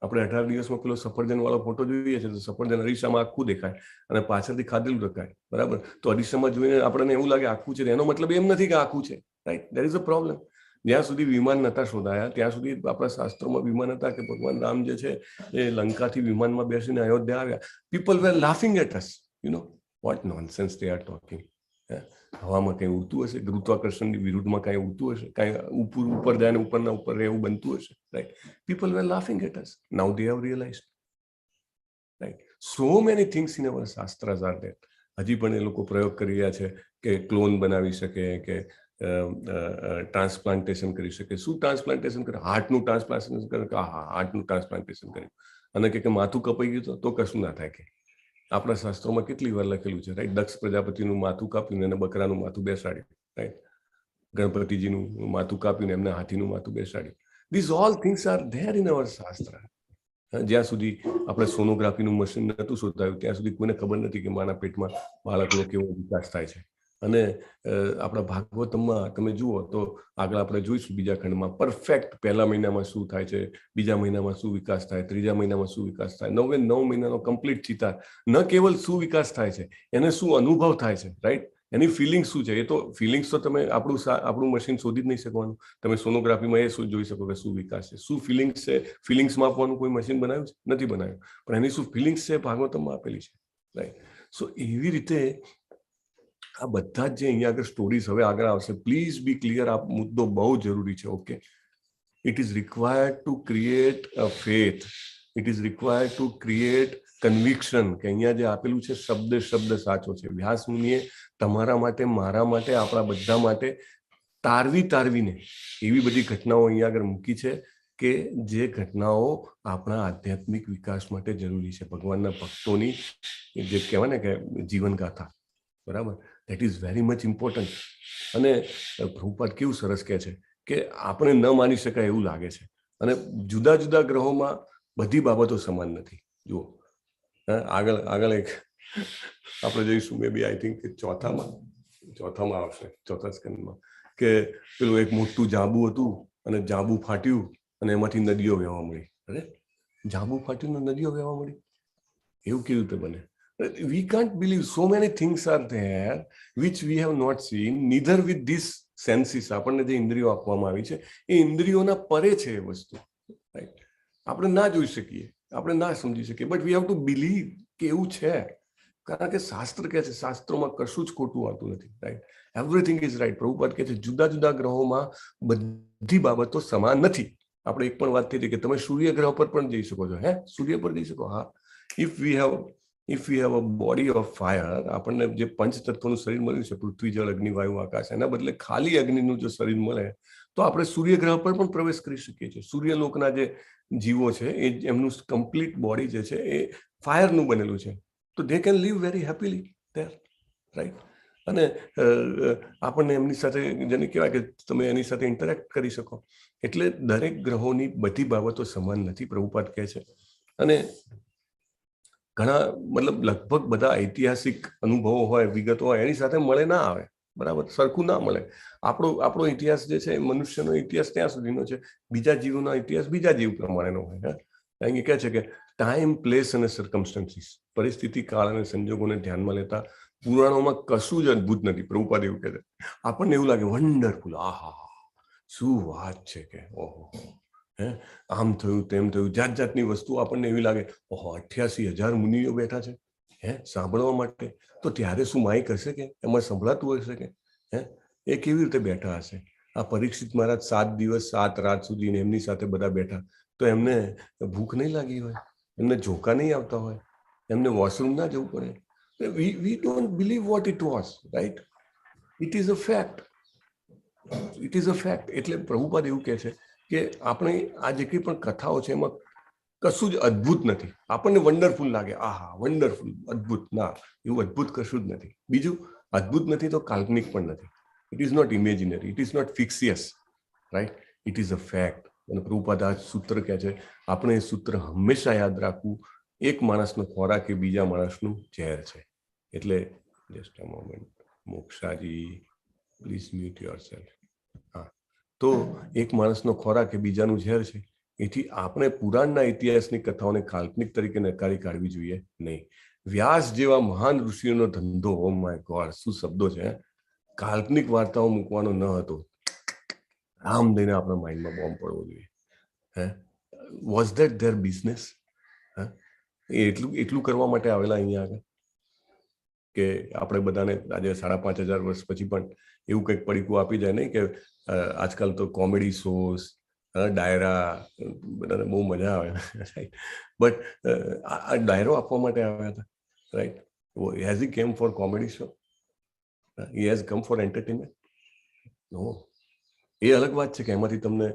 આપણે 18 દિવસમાં પેલો સફરજન વાળો ફોટો જોઈએ છે, તો સફરજન અરીસામાં આખું દેખાય અને પાછળથી ખાધેલું દેખાય, બરાબર? તો અરીસામાં જોઈને આપણને એવું લાગે આખું છે, એનો મતલબ એમ નથી કે આખું છે, right? There is a problem. જ્યાં સુધી વિમાન નતા શોધાયા ત્યાં સુધી આપણા શાસ્ત્રોમાં વિમાન હતા કે ભગવાન રામ જે છે એ લંકાથી વિમાનમાં બેસીને અયોધ્યા આવ્યા. People were laughing at us, what nonsense they are talking. હવામાં કંઈ ઉડતું હશે? ગુરુત્વાકર્ષણની વિરુદ્ધમાં કાંઈ ઉડતું હશે? કાંઈ ઉપર ઉપર જાય ને ઉપરના ઉપર રહે એવું બનતું હશે, right? People were laughing at us. Now they have realized, right? So many things in our shastras are there. હજી પણ એ લોકો પ્રયોગ કરી રહ્યા છે કે ક્લોન બનાવી શકે કે ટ્રાન્સપ્લાન્ટેશન કરી શકે. શું ટ્રાન્સપ્લાન્ટેશન કરે? હાર્ટનું ટ્રાન્સપ્લાન્ટેશન કરે કે હા, હાર્ટનું ટ્રાન્સપ્લાન્ટેશન કર્યું અને કે માથું કપાઈ ગયું તો કશું ના થાય. કે આપણા શાસ્ત્રોમાં કેટલી વાર લખેલું છે, રાઈટ? દક્ષ પ્રજાપતિનું માથું કાપ્યું અને બકરાનું માથું બેસાડ્યું, રાઈટ? ગણપતિજીનું માથું કાપ્યું ને એમને હાથીનું માથું બેસાડ્યું. This all things are there in our shastra. જ્યાં સુધી આપણે સોનોગ્રાફીનું મશીન નહોતું શોધાયું ત્યાં સુધી કોઈને ખબર નથી કે માના પેટમાં બાળકનો કેવો વિકાસ થાય છે. અને આપણા ભાગવતમમાં તમે જુઓ તો આગળ આપણે જોઈશું બીજા ખંડમાં, પરફેક્ટ પહેલા મહિનામાં શું થાય છે, બીજા મહિનામાં શું વિકાસ થાય, ત્રીજા મહિનામાં શું વિકાસ થાય, નવે નવ મહિનાનો કમ્પ્લીટ ચિતાર. ન કેવલ શું વિકાસ થાય છે, એને શું અનુભવ થાય છે, રાઈટ? એની ફિલિંગ શું છે? એ તો ફિલિંગ્સ તો તમે આપણું મશીન શોધી જ નહીં શકવાનું. તમે સોનોગ્રાફીમાં એ શું જોઈ શકો કે શું વિકાસ છે, શું ફિલિંગ્સ છે? ફિલિંગ્સ માપવાનું કોઈ મશીન બનાવ્યું છે? નથી બનાવ્યું. પણ એની શું ફિલિંગ્સ છે ભાગવતમમાં આપેલી છે, રાઈટ? સો એવી રીતે આ બધા જ જે અહીંયા આગળ સ્ટોરીઝ હવે આગળ આવશે, પ્લીઝ બી ક્લિયર, આ મુદ્દો બહુ જરૂરી છે, okay? It is required to create a faith, it is required to create conviction કે અહીંયા જે આપેલું છે શબ્દ શબ્દ સાચો છે. વ્યાસ મુનિએ તમારા માટે, મારા માટે, આપણા બધા માટે તારવી તારવીને એવી બધી ઘટનાઓ અહીંયા આગળ મૂકી છે કે જે ઘટનાઓ આપણા આધ્યાત્મિક વિકાસ માટે જરૂરી છે. ભગવાનના ભક્તોની જે કહેવાય ને કે જીવનગાથા, બરાબર? That is very much important. અને પ્રભુપાદ કેવું સરસ કહે છે કે આપણે ન માની શકાય એવું લાગે છે. અને જુદા જુદા ગ્રહોમાં બધી બાબતો સમાન નથી. જુઓ, આગળ આગળ એક આપણે જઈશું, મે બી I think ચોથામાં ચોથામાં આવશે, ચોથા સ્કંદમાં, કે પેલું એક મોટું જાંબુ હતું અને જાંબુ ફાટ્યું અને એમાંથી નદીઓ વહેવા મળી. અરે, જાંબુ ફાટ્યું ને નદીઓ વહેવા મળી, એવું કેવી રીતે બને? We can't believe. So many things are there which we have not seen, neither with this senses. આપણને જે ઇન્દ્રિયો આપવામાં આવી છે એ ઇન્દ્રિયોના પરે છે એ વસ્તુ, રાઈટ? આપણે ના જોઈ શકીએ, આપણે ના સમજી શકીએ, but we have to believe કે એવું છે, કારણ કે શાસ્ત્ર કહે છે. શાસ્ત્રોમાં કશું જ ખોટું આવતું નથી, right? Everything is right. Prabhupada કહે છે, જુદા જુદા ગ્રહોમાં બધી બાબતો સમાન નથી. આપણે એક પણ વાત થઈ હતી કે તમે સૂર્ય ગ્રહ પર પણ જઈ શકો છો. હે, સૂર્ય પર જઈ શકો? હા. If we have a body of fire, આપણને જે પંચ તત્વનું શરીર મળ્યું છે, પૃથ્વી, જળ, અગ્નિ, વાયુ, આકાશ, એના બદલે ખાલી અગ્નિનું જો શરીર મળે તો આપણે સૂર્યગ્રહ પર પણ પ્રવેશ કરી શકીએ છીએ. સૂર્યલોકના જે જીવો છે એ એમનું કમ્પ્લીટ બોડી જે છે એ ફાયરનું બનેલું છે, તો they can live very happily there, right? અને આપણને એમની સાથે, જેને કહેવાય કે તમે એની સાથે ઇન્ટરેક્ટ કરી શકો. એટલે દરેક ગ્રહોની બધી બાબતો સમાન નથી, પ્રભુપાદ કહે છે. અને ઘણા, મતલબ લગભગ બધા ઐતિહાસિક અનુભવો હોય, વિગતો હોય, એની સાથે મળે ના આવે, બરાબર? સરખું ના મળે. આપણો આપણો ઇતિહાસ જે છે એ મનુષ્યનો ઇતિહાસ ત્યાં સુધીનો છે, બીજા જીવોનો ઇતિહાસ બીજા જીવ પ્રમાણેનો હોય. હા, કારણ કે કહે છે કે ટાઈમ, પ્લેસ અને સર્કમસ્ટન્સીસ, પરિસ્થિતિ, કાળ અને સંજોગોને ધ્યાનમાં લેતા પુરાણોમાં કશું જ અદ્ભુત નથી. પ્રભુપાદ એવું કહે છે. આપણને એવું લાગે વન્ડરફુલ, આહા, શું વાત છે કે ઓહો, હે, આમ થયું, તેમ થયું, જાત જાતની વસ્તુ આપણને એવી લાગે, ઓહો, 88,000 મુનિઓ બેઠા છે, હે, સાંભળવા માટે, તો ત્યારે શું માઇક હશે કે એમાં સંભળાતું હશે કે હે, એ કેવી રીતે બેઠા હશે? આ પરીક્ષિત મહારાજ 7 દિવસ 7 રાત સુધી એમની સાથે બધા બેઠા. તો એમને ભૂખ નહીં લાગી હોય? એમને ઝોકા નહીં આવતા હોય? એમને વોશરૂમ ના જવું પડે? We don't believe what it was, right? It is a fact, it is a fact. એટલે પ્રભુપાદ એવું કહે છે કે આપણે આ જે કંઈ પણ કથાઓ છે એમાં કશું જ અદ્ભુત નથી. આપણને વન્ડરફુલ લાગે, આહા, વન્ડરફુલ, અદ્ભુત. ના, એવું અદ્ભુત કશું જ નથી. બીજું, અદ્ભુત નથી તો કાલ્પનિક પણ નથી. It is not imaginary, it is not fictitious, right? It is a fact. અને પ્રભુપાદ આ સૂત્ર કહે છે, આપણે એ સૂત્ર હંમેશા યાદ રાખવું: એક માણસનો ખોરાક એ બીજા માણસનું ઝેર છે. એટલે just a moment, Mokshaji, please mute yourself. હા, તો એક માણસનો ખોરાક એ બીજાનું ઝેર છે. એથી આપણે પુરાણના ઇતિહાસની કથાઓને કાલ્પનિક તરીકે નકારી કાઢવી જોઈએ નહીં. વ્યાસ જેવા મહાન ઋષિઓનો ધંધો, ઓ my God, શું શબ્દો છે, કાલ્પનિક વાર્તાઓ મૂકવાનો ન હતો. રામ દઈને આપણા માઇન્ડમાં બોમ્બ પડવો જોઈએ. હે, was that their business? હે, એ એટલું એટલું કરવા માટે આવેલા અહીંયા આગળ કે આપણે બધાને આજે 5,500 વર્ષ પછી પણ એવું કંઈક પડીકું આપી જાય? નહીં કે આજકાલ તો કોમેડી શોઝ, ડાયરા, બધાને બહુ મજા આવે, રાઈટ? બટ આ ડાયરો આપવા માટે આવ્યા હતા, right? Has he came for comedy show? He has come for entertainment? No. એ અલગ વાત છે કે એમાંથી તમને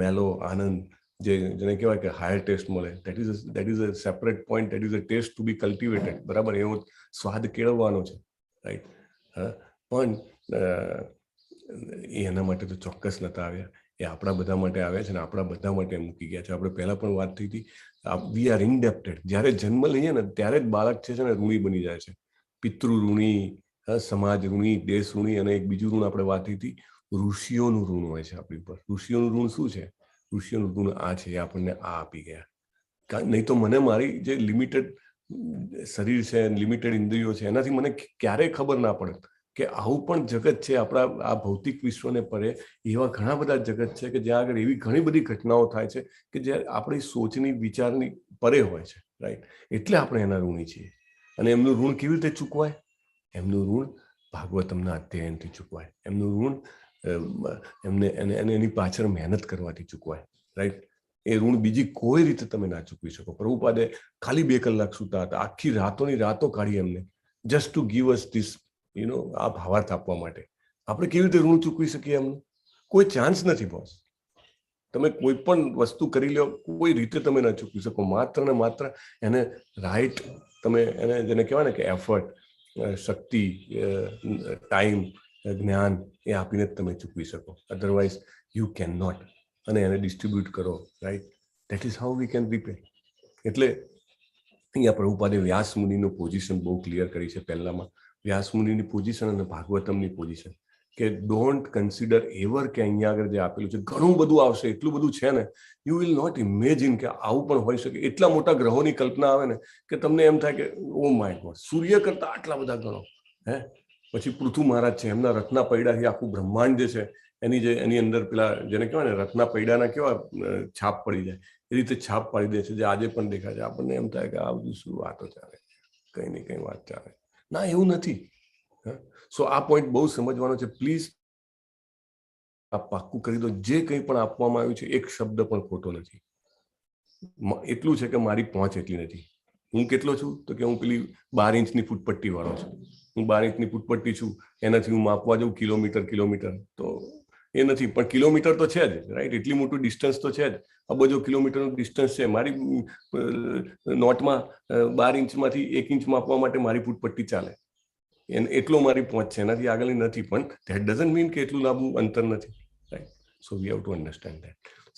મેલો આનંદ, જે જેને કહેવાય કે હાયર ટેસ્ટ મળે, that is a separate point. That is a taste to be cultivated, બરાબર? એવો સ્વાદ કેળવવાનો છે, રાઈટ? હા, પણ એ એના માટે તો ચોક્કસ નતા આવ્યા. એ આપણા બધા માટે આવ્યા છે ને આપણા બધા માટે મૂકી ગયા છે. આપણે પહેલા પણ વાત થઈ હતી, we are indebted. જ્યારે જન્મ લઈએ ને ત્યારે જ બાળક છે ને ઋણી બની જાય છે. પિતૃ ઋણી, સમાજ ઋણી, દેશ ઋણી અને એક બીજું ઋણ આપણે વાત થઈ હતી, ઋષિઓનું ઋણ હોય છે આપણી પર. ઋષિઓનું ઋણ શું છે? ઋષિઓનું ઋણ આ છે, એ આપણને આ આપી ગયા. નહીં તો મને મારી જે લિમિટેડ શરીર છે, લિમિટેડ ઇન્દ્રિયો છે, એનાથી મને ક્યારેય ખબર ના પડે કે આવું પણ જગત છે. આપણા આ ભૌતિક વિશ્વને પરે એવા ઘણા બધા જગત છે કે જ્યાં આગળ એવી ઘણી બધી ઘટનાઓ થાય છે કે જે આપણી સોચની, વિચારની પરે હોય છે, રાઈટ? એટલે આપણે એના ઋણી છીએ. અને એમનું ઋણ કેવી રીતે ચૂકવાય? એમનું ઋણ ભાગવતમના અધ્યયનથી ચૂકવાય. એમનું ઋણ એમને એને એની પાછળ મહેનત કરવાથી ચૂકવાય, રાઈટ? એ ઋણ બીજી કોઈ રીતે તમે ના ચૂકવી શકો. પ્રભુપાદે ખાલી 2 કલાક સૂતા હતા, આખી રાતોની રાતો કાઢી એમને, just to give us this આ ભાવાર્થ આપવા માટે. આપણે કેવી રીતે ઋણ ચૂકવી શકીએ એમનું? કોઈ ચાન્સ નથી, બોસ. તમે કોઈ પણ વસ્તુ કરી લો, કોઈ રીતે તમે ના ચૂકવી શકો. માત્ર ને માત્ર એને રાઈટ તમે એને, જેને કહેવાય ને કે એફર્ટ, શક્તિ, ટાઈમ, જ્ઞાન એ આપીને જ તમે ચૂકવી શકો. Otherwise you can not. અને એને ડિસ્ટ્રીબ્યુટ કરો, right? That is how we can repay. એટલે અહીંયા પ્રભુપાદે વ્યાસ મુનિનું પોઝિશન બહુ ક્લિયર કરી છે. પહેલામાં વ્યાસ મુનિની પોઝિશન અને ભાગવતમની પોઝિશન, કે don't consider ever કે અહીંયા આગળ જે આપેલું છે, ઘણું બધું આવશે, એટલું બધું છે ને, you will not imagine કે આવું પણ હોઈ શકે. એટલા મોટા ગ્રહોની કલ્પના આવે ને કે તમને એમ થાય કે ઓ my God, સૂર્ય કરતા આટલા બધા ગણો? હે, પછી પૃથુ મહારાજ છે, એમના રથના પૈડાથી આખું બ્રહ્માંડ જે છે એની જે એની અંદર પેલા જેને કહેવાય ને રથના પૈડાના કેવા છાપ પડી જાય, એ રીતે છાપ પાડી દે છે, જે આજે પણ દેખાય છે. આપણને એમ થાય કે આ બધું શું વાતો ચાલે, કઈ ને કઈ વાત ચાલે. ના, એવું નથી. સો આ પોઈન્ટ બહુ સમજવાનો છે. પ્લીઝ આ પાક્કું કરી દો, જે કંઈ પણ આપવામાં આવ્યું છે એક શબ્દ પણ ખોટો નથી. એટલું છે કે મારી પહોંચ એટલી નથી. હું કેટલો છું? તો કે હું પેલી 12 ઇંચની ફૂટપટ્ટી વાળો છું. હું 12 ઇંચની ફૂટપટ્ટી છું, એનાથી હું માપવા જાઉં કિલોમીટર કિલોમીટર તો એ નથી, પણ કિલોમીટર તો છે જ, રાઈટ? એટલી મોટું ડિસ્ટન્સ તો છે જ. અબજો કિલોમીટરનું ડિસ્ટન્સ છે. મારી નોટમાં 12 ઇંચમાંથી 1 ઇંચ માપવા માટે મારી ફૂટપટ્ટી ચાલે એટલો મારી પહોંચ છે, એનાથી આગળની નથી. પણ that doesn't mean કે એટલું લાંબુ અંતર નથી, right? So we have to understand that.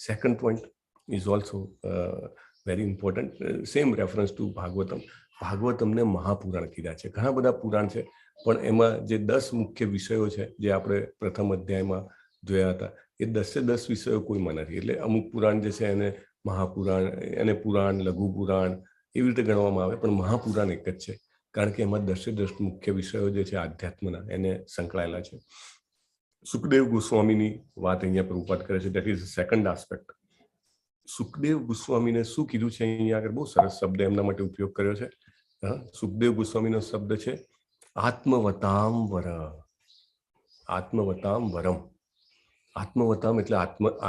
Second point is also very important, same reference to Bhagavatam. ભાગવતમને Mahapuran કીધા છે. ઘણા બધા પુરાણ છે, પણ એમાં જે 10 મુખ્ય વિષયો છે, જે આપણે પ્રથમ અધ્યાયમાં જોયા હતા, એ દસે દસ વિષયો કોઈમાં નથી. એટલે અમુક પુરાણ જે છે એને મહાપુરાણ, એને પુરાણ, લઘુ પુરાણ એવી રીતે ગણવામાં આવે, પણ મહાપુરાણ એક જ છે, કારણ કે એમાં દસે દસ મુખ્ય વિષયો જે છે આધ્યાત્મના એને સંકળાયેલા છે. સુખદેવ ગોસ્વામીની વાત અહીંયા પ્રભુપાદ કરે છે. That is second aspect. Sukhdev ગોસ્વામીને શું કીધું છે અહીંયા આગળ? બહુ સરસ શબ્દ એમના માટે ઉપયોગ કર્યો છે. હા, સુખદેવ ગોસ્વામીનો શબ્દ છે આત્મવતામ વર, આત્મવતામ વરમ. આત્મવતામ એટલે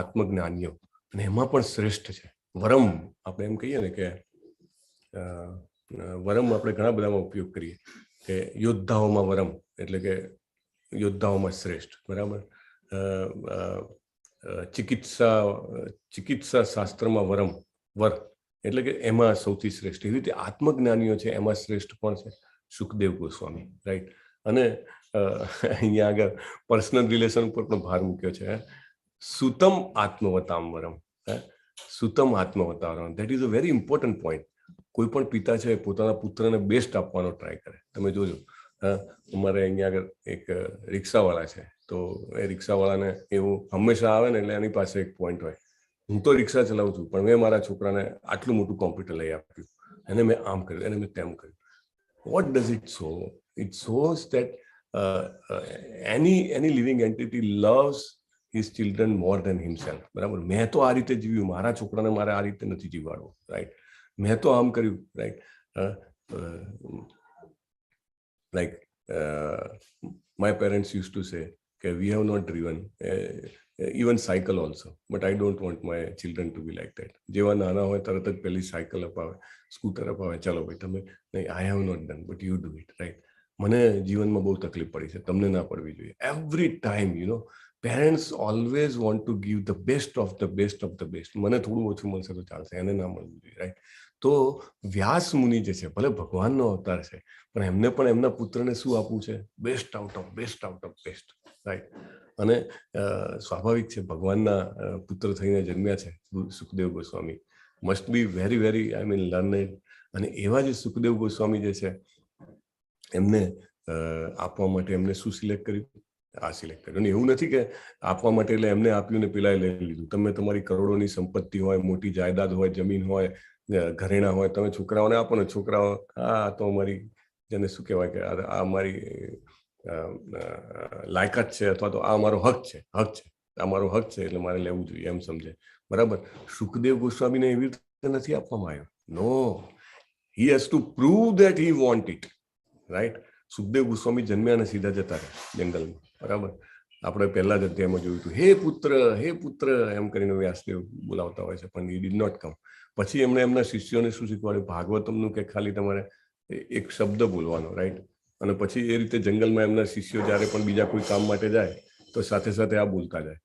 આત્મજ્ઞાનીઓ અને એમાં પણ શ્રેષ્ઠ છે. વરમ આપણે એમ કહીએ ને કે વરમ આપણે ઘણા બધામાં ઉપયોગ કરીએ કે યોદ્ધાઓમાં વરમ, એટલે કે યોદ્ધાઓમાં શ્રેષ્ઠ, બરાબર? અ, અ, અ, ચિકિત્સા ચિકિત્સા શાસ્ત્રમાં વરમ, વર એટલે કે એમાં સૌથી શ્રેષ્ઠ. એવી રીતે આત્મજ્ઞાનીઓ છે એમાં શ્રેષ્ઠ કોણ છે? સુખદેવ ગોસ્વામી, રાઈટ? અને અહીંયા આગળ પર્સનલ રિલેશન ઉપર પણ ભાર મૂક્યો છે. સુતમ આત્મવતામ વરમ, હે, સુતમ આત્મવતામ, that is a very important point. કોઈ પણ પિતા છે એ પોતાના પુત્રને બેસ્ટ આપવાનો ટ્રાય કરે. તમે જોજો, હા, અમારે અહીંયા આગળ એક રિક્ષાવાળા છે, તો એ રિક્ષાવાળાને એવું હંમેશા આવે ને એટલે એની પાસે એક પોઈન્ટ હોય, હું તો રિક્ષા ચલાવું છું, પણ મેં મારા છોકરાને આટલું મોટું કોમ્પ્યુટર લઈ આપ્યું, એને મેં આમ કર્યું, એને મેં તેમ કર્યું. What does it show? It shows that any living entity loves his children more than himself, બરાબર? મેં તો આ રીતે જીવ્યું, મારા છોકરાને મારે આ રીતે નથી જીવાડવો, રાઈટ? મેં તો આમ કર્યું, right? Like my parents used to say કે we have not driven even cycle also, but I don't want my children to be like that. જેવા નાના હોય તરત જ પેલી સાયકલ અપાવે, સ્કૂટર અપાવે, ચાલો ભાઈ તમે. નહીં, I have not done, but you do it, right? મને જીવનમાં બહુ તકલીફ પડી છે, તમને ના પડવી જોઈએ. Every time parents always want to give the best of the best of the best. મને થોડું ઓછું મળશે તો ચાલશે, એને ના મળવું જોઈએ, રાઈટ? તો વ્યાસ મુનિ જે છે, ભલે ભગવાનનો અવતાર છે, પણ એમને પણ એમના પુત્રને શું આપવું છે? Best out of best out of best, right? અને સ્વાભાવિક છે, ભગવાનના પુત્ર થઈને જન્મ્યા છે Sukhdev Goswami, must be very very, I mean, learned. અને એવા જે સુખદેવ ગોસ્વામી જે છે એમને આપવા માટે એમને શું સિલેક્ટ કર્યું? આ સિલેક્ટ કર્યું. અને એવું નથી કે આપવા માટે એટલે એમને આપ્યું ને પેલાએ લઈ લીધું. તમે તમારી કરોડોની સંપત્તિ હોય, મોટી જાયદાદ હોય, જમીન હોય, ઘરેણા હોય, તમે છોકરાઓને આપો ને છોકરાઓ, હા, તો અમારી, જેને શું કહેવાય કે આ અમારી લાયકાત છે અથવા તો આ અમારો હક છે, હક છે, આ મારો હક છે એટલે મારે લેવું જોઈએ એમ સમજે, બરાબર? સુખદેવ ગોસ્વામીને એવી રીતે નથી આપવામાં આવ્યો. No, he has to prove that he want it, right? Sukhdev Goswami જન્મ્યા અને સીધા જતા રહ્યા જંગલમાં, બરાબર? આપણે પહેલા જ અધ્યાયમાં જોયું હતું, હે પુત્ર, હે પુત્ર એમ કરીને વ્યાસદેવ બોલાવતા હોય છે, પણ he did not come. પછી એમણે એમના શિષ્યોને શું શીખવાડ્યું ભાગવતમનું? કે ખાલી તમારે એક શબ્દ બોલવાનો, રાઈટ? અને પછી એ રીતે જંગલમાં એમના શિષ્યો જ્યારે પણ બીજા કોઈ કામ માટે જાય તો સાથે સાથે આ બોલતા જાય.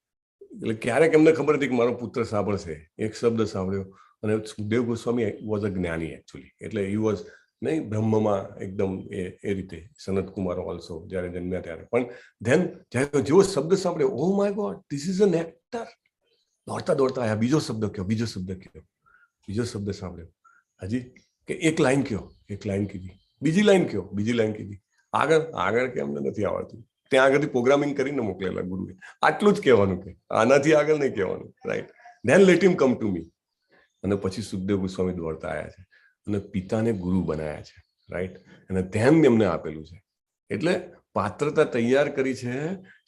એટલે ક્યારેક એમને ખબર હતી કે મારો પુત્ર સાંભળશે. એક શબ્દ સાંભળ્યો અને સુખદેવ ગોસ્વામી વોઝ અ જ્ઞાની એકચ્યુઅલી, એટલે he was નહીં બ્રહ્મમાં એકદમ એ એ રીતે. સનત કુમાર ઓલ્સો જ્યારે જન્મ્યા ત્યારે પણ ધેન જ્યારે જેવો શબ્દ સાંભળ્યો, "Oh my God, this is a nectar." દોડતા દોડતા આયા, બીજો શબ્દ કયો, બીજો શબ્દ કયો, બીજો શબ્દ સાંભળ્યો, હજી કે એક લાઈન કયો, એક લાઈન કીધી, બીજી લાઈન કયો, બીજી લાઈન કીધી, આગળ આગળ કે અમને નથી આવડતું. ત્યાં આગળથી પ્રોગ્રામિંગ કરીને મોકલેલા ગુરુએ, આટલું જ કહેવાનું કે આનાથી આગળ નહીં કહેવાનું, right? Then let him come to me. અને પછી સુખદેવ ગોસ્વામી દોડતા આવ્યા છે અને પિતાને ગુરુ બનાયા છે, રાઈટ? અને ધ્યાન એમને આપેલું છે, એટલે પાત્રતા તૈયાર કરી છે,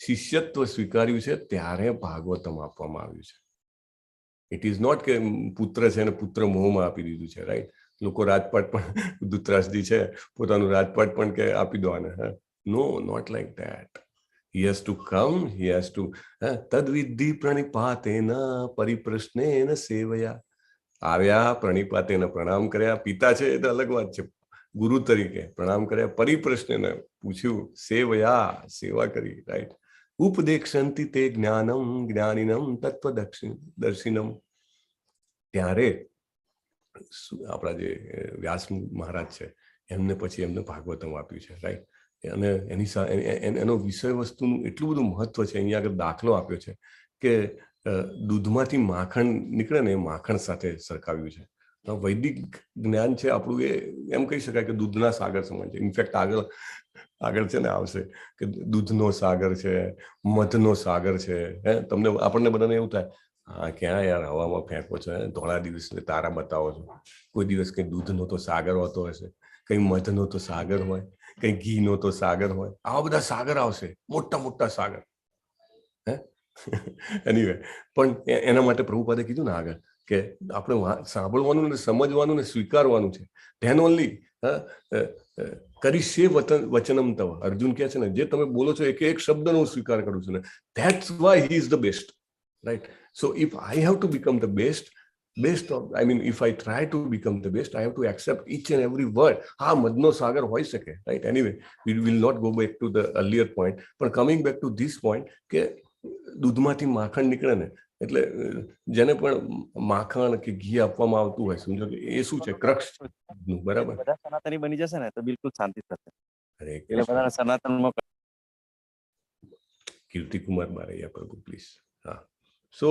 શિષ્યત્વ સ્વીકાર્યું છે, ત્યારે ભાગવતમ આપવામાં આવ્યું છે. It is not કે પુત્ર છે અને પુત્ર મોહમાં આપી દીધું છે, રાઈટ? લોકો રાજપાટ પણ, ધૃતરાષ્ટ્રજી છે, પોતાનું રાજપાટ પણ કે આપી દો આને. No, not like that. He has to come, he has to, તદ્વિદ્ધિ પ્રણિપાતેન પરિપ્રશ્નેન સેવયા. આવ્યા, પ્રણિપાતેન પ્રણામ કર્યા, પિતા છે એ તો અલગ વાત છે, ગુરુ તરીકે પ્રણામ કર્યા, પરિપ્રશ્નેન પૂછ્યું, સેવયા સેવા કરી, રાઈટ? ઉપદેક્ષંતિ તે જ્ઞાનમ જ્ઞાનિનમ તત્વદક્ષિ દર્શિનમ. ત્યારે આપણા જે વ્યાસ મહારાજ છે એમને પછી એમને ભાગવતમ આપ્યું છે, રાઈટ? અને એની એનો વિષય વસ્તુનું એટલું બધું મહત્વ છે, અહીંયા આગળ દાખલો આપ્યો છે કે દૂધમાંથી માખણ નીકળે ને એ માખણ સાથે સરખાવ્યું છે. તો વૈદિક જ્ઞાન છે આપણું એ એમ કહી શકાય કે દૂધના સાગર સમાન છે. ઇનફેક્ટ આગળ આગળ છે ને આવશે કે દૂધનો સાગર છે, મધનો સાગર છે. હે, તમને આપણને બધાને એવું થાય, હા, ક્યાં યાર હવામાં ફેંકો છો, હે? ધોળા દિવસ તારા બતાવો છો. કોઈ દિવસ કંઈ દૂધનો તો સાગર હોતો હશે, કંઈ મધનો તો સાગર હોય, કંઈ ઘીનો તો સાગર હોય. આવા બધા સાગર આવશે, મોટા મોટા સાગર. હે, એનીવે, પણ એના માટે પ્રભુપાદે કીધું ને આગળ કે આપણે સાંભળવાનું ને સમજવાનું ને સ્વીકારવાનું છે. ધેન ઓનલી કરિષ્યે વતન વચનમ તવ. અર્જુન કહે છે ને, જે તમે બોલો છો એક એક શબ્દનો હું સ્વીકાર કરું છું ને. That's why he is the best, right? So if I have to become the best Best of, I mean, if I try to become the best, I have to accept each and every word. હા, મધનો સાગર હોઈ શકે, right? Anyway, we will not go back to the earlier point, પણ coming back to this point કે દૂધમાંથી માખણ નીકળે ને, એટલે જેને પણ માખણ કે ઘી આપવામાં આવતું હોય, સમજો કે એ શું છે? ક્રક્ષ છે દૂધનું, બરાબર? બધા સનાતની બની જશે ને તો બિલકુલ શાંતિ થશે. હરે એટલે કૃષ્ણ. બધાને સનાતનમાં કીર્તિકુમાર બારૈયા પ્રભુ, પ્લીઝ. હા, સો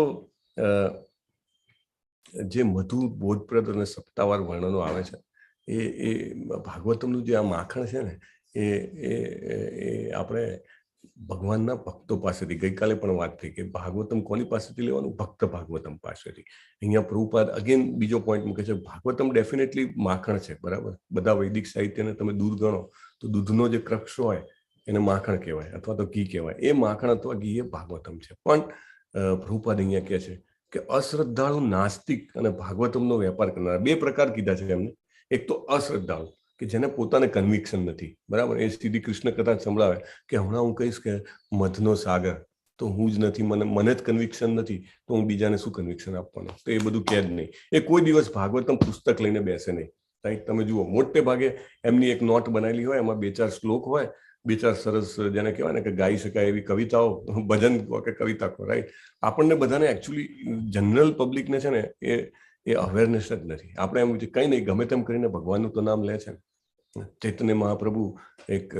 જે મધુ બોધપ્રદ અને સત્તાવાર વર્ણનો આવે છે, એ એ ભાગવતમનું જે આ માખણ છે ને, એ એ એ આપણે ભગવાનના ભક્તો પાસેથી, ગઈકાલે પણ વાત થઈ કે ભાગવતમ કોની પાસેથી લેવાનું? ભક્ત ભાગવતમ પાસેથી. અહીંયા પ્રભુપાદ અગેન બીજો પોઈન્ટ મૂકે છે. ભાગવતમ ડેફિનેટલી માખણ છે, બરાબર? બધા વૈદિક સાહિત્યને તમે દૂધ ગણો તો દૂધનો જે ક્રક્ષ હોય એને માખણ કહેવાય અથવા તો ઘી કહેવાય. એ માખણ અથવા ઘી એ ભાગવતમ છે. પણ પ્રભુપાદ અહીંયા કહે છે કે અશ્રદ્ધાળુ નાસ્તિક અને ભાગવતમનો વેપાર કરનાર, બે પ્રકાર કીધા છે એમને. એક તો અશ્રદ્ધાળુ કે જેને પોતાને કન્વિક્શન નથી, બરાબર? એ સીધી કૃષ્ણ કથા સંભળાવે કે હમણાં હું કહીશ કે મધનો સાગર, તો હું જ નથી, મને મને જ કન્વિક્શન નથી તો હું બીજાને શું કન્વિક્શન આપવાનું? તો એ બધું કહે જ નહીં. એ કોઈ દિવસ ભાગવતમ પુસ્તક લઈને બેસે નહીં, રાઈટ? તમે જુઓ, મોટે ભાગે એમની એક not બનાવેલી હોય, એમાં બે ચાર શ્લોક હોય, બે ચાર સરસ જેને કહેવાય ને કે ગાઈ શકાય એવી કવિતાઓ, ભજન કહો કે કવિતા કહો, રાઈટ? આપણને બધાને, એકચ્યુઅલી જનરલ પબ્લિકને છે ને એ એ અવેરનેસ જ નથી. આપણે એમ કંઈ નહીં, ગમે તેમ કરીને ભગવાનનું તો નામ લે છે ને. ચૈતન્ય મહાપ્રભુ એક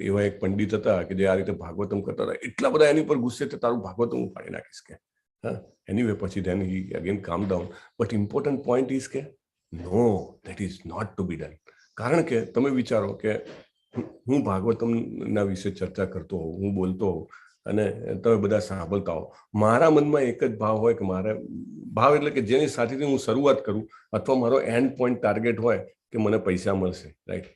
એવા એક પંડિત હતા કે જે આ રીતે ભાગવતમ કરતા હતા. એટલા બધા એની પર ગુસ્સે થયા, તારું ભાગવતમ હું ફાડી નાખીશ કે. હા, એનીવે, પછી then he again calm down, but important point is કે no, that is not to be done. કારણ કે તમે વિચારો કે હું ભાગવતમના વિશે ચર્ચા કરતો હોઉં, હું બોલતો હોઉં અને તમે બધા સાંભળતા હો, મારા મનમાં એક જ ભાવ હોય કે મારે ભાવ એટલે કે જેની સાથેથી હું શરૂઆત કરું અથવા મારો એન્ડ પોઈન્ટ ટાર્ગેટ હોય કે મને પૈસા મળશે, રાઈટ?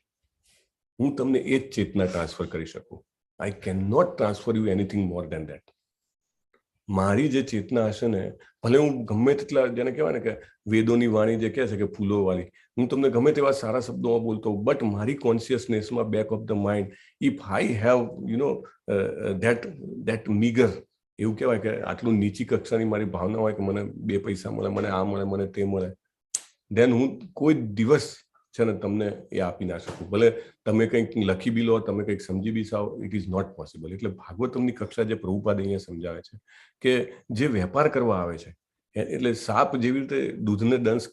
હું તમને એ જ ચેતના ટ્રાન્સફર કરી શકું. I can not transfer you anything more than that. મારી જે ચેતના હશે ને, ભલે હું ગમે તેટલા, જેને કહેવાય ને કે વેદોની વાણી જે કહે છે કે ફૂલો વાળી, હું તમને ગમે તેવા સારા શબ્દોમાં બોલતો હોઉં, બટ મારી કોન્શિયસનેસમાં, back of the mind, if I have that meager, એવું કહેવાય કે આટલું નીચી કક્ષાની મારી ભાવના હોય કે મને બે પૈસા મળે, મને આ મળે, મને તે મળે, ધેન હું કોઈ દિવસ છે ને તમને એ આપી ના શકું. ભલે તમે કંઈક લખી બી લો, તમે કંઈક સમજી બી જાઓ, it is not possible. એટલે ભાગવતમની કક્ષા જે પ્રભુપાદ અહીંયા સમજાવે છે કે જે વેપાર કરવા આવે છે, એટલે સાપ જેવી રીતે દૂધને દંશ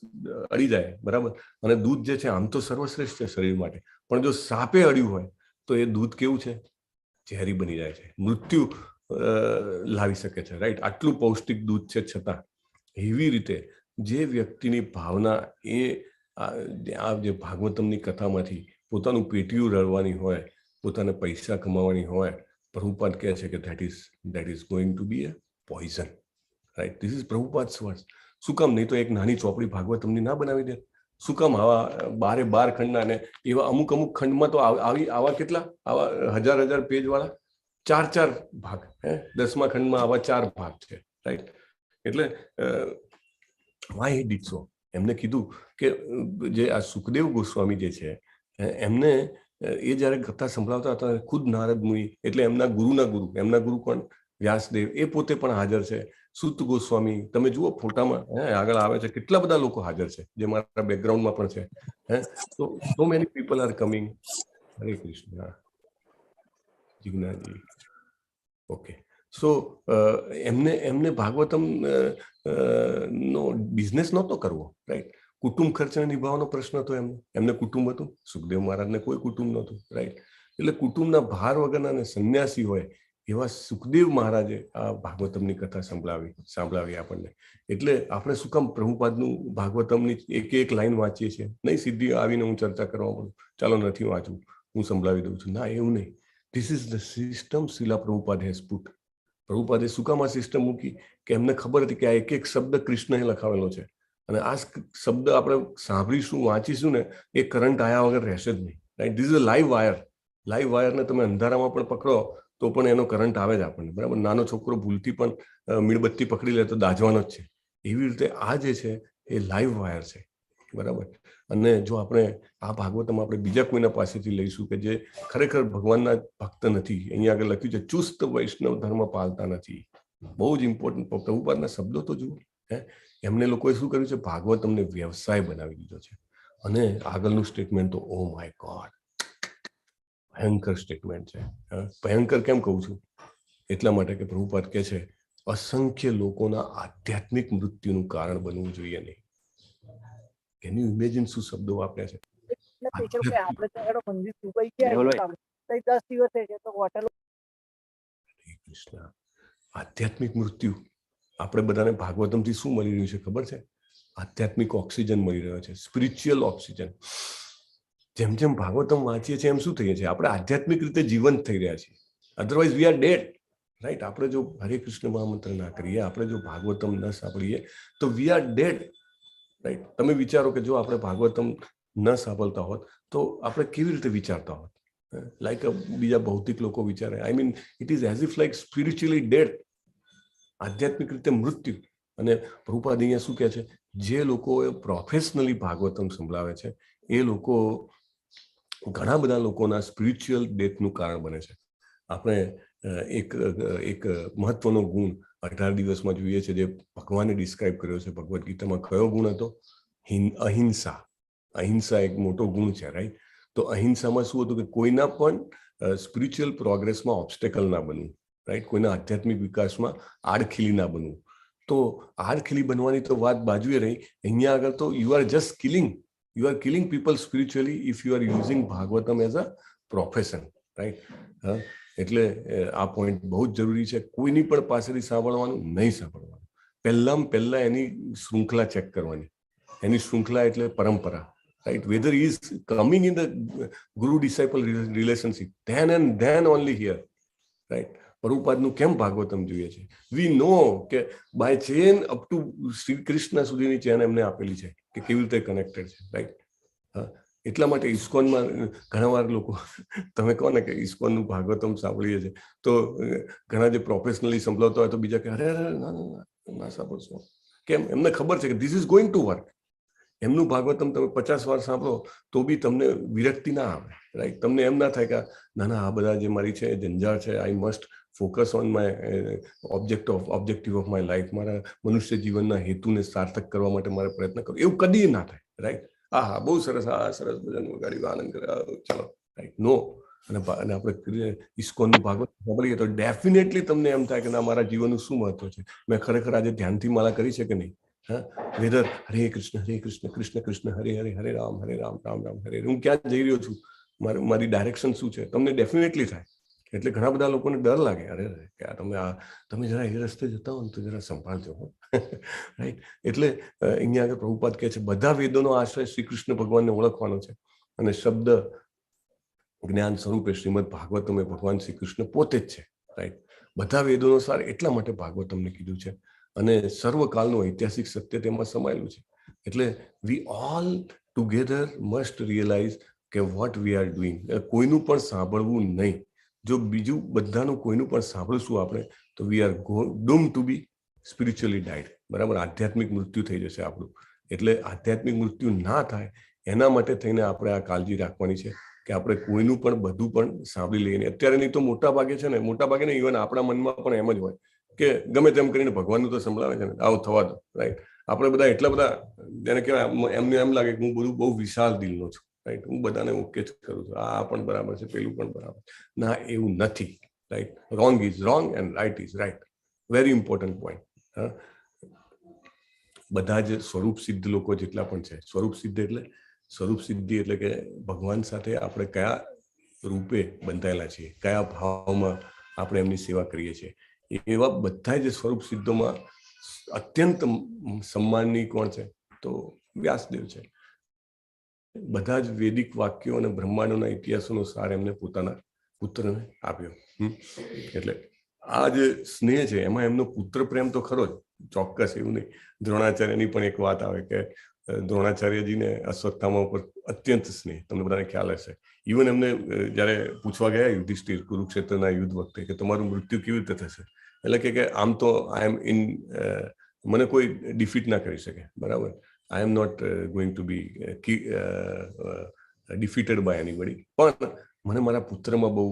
અડી જાય, બરાબર? અને દૂધ જે છે આમ તો સર્વશ્રેષ્ઠ છે શરીર માટે, પણ જો સાપે અડ્યું હોય તો એ દૂધ કેવું છે? ઝેરી બની જાય છે, મૃત્યુ લાવી શકે છે, રાઈટ? આટલું પૌષ્ટિક દૂધ છે છતાં. એવી રીતે જે વ્યક્તિની ભાવના એ આ આ જે ભાગવતમની કથામાંથી પોતાનું પેટીયું રળવાની હોય, પોતાને પૈસા કમાવાની હોય, પ્રભુપાદ કહે છે કે that is going to be a poison, right? This is Prabhupada words. શું કામ નહીં તો એક નાની ચોપડી ભાગવતમની ના બનાવી દે? શું કામ આવા બારે બાર ખંડના અને એવા અમુક અમુક ખંડમાં તો આવી આવા કેટલા, આવા હજાર હજાર પેજ વાળા ચાર ચાર ભાગ, હે? 10મા ખંડમાં આવા ચાર ભાગ છે, રાઈટ? એટલે વાય he did સો? એમને કીધું કે જે આ સુખદેવ ગોસ્વામી જે છે, એમને એ જ્યારે કથા સંભળાવતા હતા, ખુદ નારદ મુનિ, એટલે એમના ગુરુના ગુરુ, એમના ગુરુ કોણ? વ્યાસદેવ, એ પોતે પણ હાજર છે. સુત ગોસ્વામી, તમે જુઓ ફોટામાં, હે, આગળ આવે છે, કેટલા બધા લોકો હાજર છે જે મારા બેકગ્રાઉન્ડમાં પણ છે, હે? તો so many people are coming. Hare Krishna જિજ્ઞાજી. Okay, સો એમને એમને ભાગવતમ નો બિઝનેસ નહોતો કરવો, રાઈટ? કુટુંબ ખર્ચને નિભાવવાનો પ્રશ્ન હતો એમને. એમને કુટુંબ હતું? સુખદેવ મહારાજને કોઈ કુટુંબ નહોતું, રાઈટ? એટલે કુટુંબના ભાર વગરના અને સંન્યાસી હોય એવા સુખદેવ મહારાજે આ ભાગવતમની કથા સંભળાવી સંભળાવી આપણને. એટલે આપણે શું કામ પ્રભુપાદનું ભાગવતમની એક એક લાઈન વાંચીએ છીએ? નહીં, સીધી આવીને હું ચર્ચા કરવા માંડું, ચાલો નથી વાંચવું, હું સંભળાવી દઉં છું. ના, એવું નહીં. This is the system Srila Prabhupada has put. પ્રભુપાદે શું કામ આ સિસ્ટમ મૂકી? કે એમને ખબર હતી કે આ એક એક શબ્દ કૃષ્ણએ લખાવેલો છે અને આ શબ્દ આપણે સાંભળીશું, વાંચીશું ને, એ કરંટ આયા વગર રહેશે જ નહીં, right? This is a live wire. Live વાયરને તમે અંધારામાં પણ પકડો તો પણ એનો કરંટ આવે જ આપણને, બરાબર? નાનો છોકરો ભૂલથી પણ મીણબત્તી પકડી લે તો દાઝવાનો જ છે. એવી રીતે આ જે છે એ લાઈવ વાયર છે, બરાબર? અને જો આપણે આ ભાગવતમ આપણે બીજા કોઈના પાસેથી લઈશું કે જે ખરેખર ભગવાનના ભક્ત નથી, અહીંયા આગળ લખ્યું છે, ચુસ્ત વૈષ્ણવ ધર્મ પાલતા નથી. બહુ જ ઇમ્પોર્ટન્ટ પ્રભુપાદના શબ્દો તો જુઓ, હે? એમને લોકોએ શું કર્યું છે? ભાગવતમને વ્યવસાય બનાવી દીધો છે. અને આગળનું સ્ટેટમેન્ટ તો ઓ my God, ભયંકર સ્ટેટમેન્ટ છે. ભયંકર કેમ કહું છું? એટલા માટે કે પ્રભુપાદ કહે છે, અસંખ્ય લોકોના આધ્યાત્મિક મૃત્યુનું કારણ બનવું જોઈએ નહીં. Can you imagine શું શબ્દો વાપર્યા છે? આપણે તો મંદિર દુબઈ ગયા, 10 દિવસ છે તો હોટલ. કૃષ્ણ. આધ્યાત્મિક મૃત્યુ. આપણે બધાને ભાગવતમથી શું મળી રહ્યું છે, ખબર છે? આધ્યાત્મિક ઓક્સિજન મળી રહ્યો છે, સ્પિરિચ્યુઅલ ઓક્સિજન. જેમ જેમ ભાગવતમ વાંચીએ છીએ એમ શું થઈએ છીએ? આપણે આધ્યાત્મિક રીતે જીવંત થઈ રહ્યા છીએ. Otherwise we are dead, right? આપણે જો હરે કૃષ્ણ મહામંત્ર ના કરીએ, આપણે જો ભાગવતમ ન સાંભળીએ તો we are dead, right? તમે વિચારો કે જો આપણે ભાગવતમ ન સાંભળતા હોત તો આપણે કેવી રીતે વિચારતા હોત? લાઈક બીજા ભૌતિક લોકો વિચારે. I mean, it is as if like spiritually dead, આધ્યાત્મિક રીતે મૃત્યુ. અને પ્રભુપાદ અહીંયા શું કહે છે? જે લોકો પ્રોફેશનલી ભાગવતમ સંભળાવે છે એ લોકો ઘણા બધા લોકોના સ્પિરિચ્યુઅલ ડેથનું કારણ બને છે. આપણે એક એક મહત્વનો ગુણ 18 દિવસમાં જોઈએ છે, જે ભગવાને ડિસ્ક્રાઇબ કર્યો છે ભગવદ્ ગીતામાં. કયો ગુણ હતો? અહિંસા. અહિંસા એક મોટો ગુણ છે, રાઈટ? તો અહિંસામાં શું હતું કે કોઈના પણ સ્પિરિચ્યુઅલ પ્રોગ્રેસમાં ઓબ્સ્ટેકલ ના બનવું, રાઈટ? કોઈના આધ્યાત્મિક વિકાસમાં આડખીલી ના બનવું. તો આડખીલી બનવાની તો વાત બાજુએ રહી, અહીંયા આગળ તો you are just killing, you are killing people spiritually if you are using Bhagavatam as a profession, right? હા, એટલે આ પોઈન્ટ બહુ જ જરૂરી છે. કોઈની પણ પાસેથી સાંભળવાનું નહીં. સાંભળવાનું પહેલાં પહેલા એની શૃંખલા ચેક કરવાની. એની શૃંખલા એટલે પરંપરા, right? Whether is coming in the guru disciple relationship, then and then only hear, right? પ્રભુપાદનું કેમ ભાગવતમ જોઈએ છે? વી નો કે by chain up to Shri Krishna સુધીની ચેન એમને આપેલી છે કે કેવી રીતે કનેક્ટેડ છે, રાઈટ? હા, એટલા માટે ઇસ્કોનમાં ઘણા વાર લોકો, તમે કહો ને કે ઇસ્કોનનું ભાગવતમ સાંભળીએ છીએ, તો ઘણા જે પ્રોફેશનલી સંભળાવતા હોય તો બીજા કે અરે અરે, ના ના ના, ના સાંભળશો. કેમ? એમને ખબર છે કે this is going to work. એમનું ભાગવતમ તમે 50 વાર સાંભળો તો બી તમને વિરક્તિ ના આવે, રાઈટ? તમને એમ ના થાય કે ના ના, આ બધા જે મારી છે જંજાળ છે, I must focus on my objective of my life, મારા મનુષ્ય જીવનના હેતુને સાર્થક કરવા માટે મારે પ્રયત્ન કરવો, એવું કદી ના થાય, રાઈટ? હા હા, બહુ સરસ, હા, સરસ ભજન વગાડ્યું, આનંદ કર્યો, ચલો, રાઈટ? નો. અને આપણે ઇસ્કોનનું ભાગવત સાંભળીએ તો ડેફિનેટલી તમને એમ થાય કે ના, મારા જીવનનું શું મહત્વ છે? મેં ખરેખર આજે ધ્યાનથી માલા કરી છે કે નહીં? હા, વેધર હરે કૃષ્ણ હરે કૃષ્ણ કૃષ્ણ કૃષ્ણ હરે હરે, હરે રામ હરે રામ રામ રામ હરે, હું ક્યાં જઈ રહ્યો છું, મારી ડાયરેક્શન શું છે? તમને ડેફિનેટલી થાય. એટલે ઘણા બધા લોકોને ડર લાગે, અરે કે આ તમે આ તમે જરા એ રસ્તે જતા હો ને તો જરા સંભાળજો, રાઈટ? એટલે અહીંયા આગળ પ્રભુપાદ કહે છે, બધા વેદોનો આશ્રય શ્રી કૃષ્ણ ભગવાનને ઓળખવાનો છે અને શબ્દ જ્ઞાન સ્વરૂપે શ્રીમદ ભાગવતમ એ ભગવાન શ્રી કૃષ્ણ પોતે જ છે, રાઈટ? બધા વેદોનો સાર એટલા માટે ભાગવતમને કીધું છે અને સર્વકાલનું ઐતિહાસિક સત્ય તેમાં સમાયેલું છે. એટલે we all together must realize કે what we are doing. કોઈનું પણ સાંભળવું નહીં. જો બીજું બધાનું કોઈનું પણ સાંભળશું આપણે તો we are doomed to be spiritually died, બરાબર? આધ્યાત્મિક મૃત્યુ થઈ જશે આપણું. એટલે આધ્યાત્મિક મૃત્યુ ના થાય એના માટે થઈને આપણે આ કાળજી રાખવાની છે કે આપણે કોઈનું પણ બધું પણ સાંભળી લઈએ નહીં. અત્યારે નહીં તો મોટા ભાગે છે ને, મોટા ભાગે ને ઇવન આપણા મનમાં પણ એમ જ હોય કે ગમે તેમ કરીને ભગવાનનું તો સંભળાવે છે ને, આવું થવા દો, રાઈટ? આપણે બધા એટલા બધા, જેને કહેવાય, એમને એમ લાગે કે હું બધું બહુ વિશાળ દિલનો છું, રાઈટ? હું બધાને ઓકે જ કરું છું, આ પણ બરાબર છે, પેલું પણ બરાબર. ના, એવું નથી, right? Wrong is wrong and right is right. Very important point. હા, બધા જ સ્વરૂપ સિદ્ધ લોકો જેટલા પણ છે, સ્વરૂપ સિદ્ધ એટલે, સ્વરૂપ સિદ્ધિ એટલે કે ભગવાન સાથે આપણે કયા રૂપે બંધાયેલા છીએ, કયા ભાવમાં આપણે એમની સેવા કરીએ છીએ, એવા બધા જ સ્વરૂપ સિદ્ધોમાં અત્યંત સન્માનની કોણ છે? તો વ્યાસદેવ છે. બધા જ વૈદિક વાક્યો અને બ્રહ્માંડોના ઇતિહાસોનો સાર એમને પોતાના પુત્રને આપ્યો. એટલે આ જે સ્નેહ છે એમાં એમનો પુત્ર પ્રેમ તો ખરો જ, ચોક્કસ, એવું નહીં. દ્રોણાચાર્યની પણ એક વાત આવે કે દ્રોણાચાર્યજીને અશ્વત્થામા ઉપર અત્યંત સ્નેહ, તમને બધાને ખ્યાલ હશે. ઇવન એમને જ્યારે પૂછવા ગયા યુધિષ્ઠિર કુરુક્ષેત્રના યુદ્ધ વખતે કે તમારું મૃત્યુ કેવી રીતે થશે, એટલે કે આમ તો આઈ એમ ઇન મને કોઈ ડિફીટ ના કરી શકે, બરાબર? I am not going to be defeated by anybody, પણ મને મારા પુત્રમાં બહુ,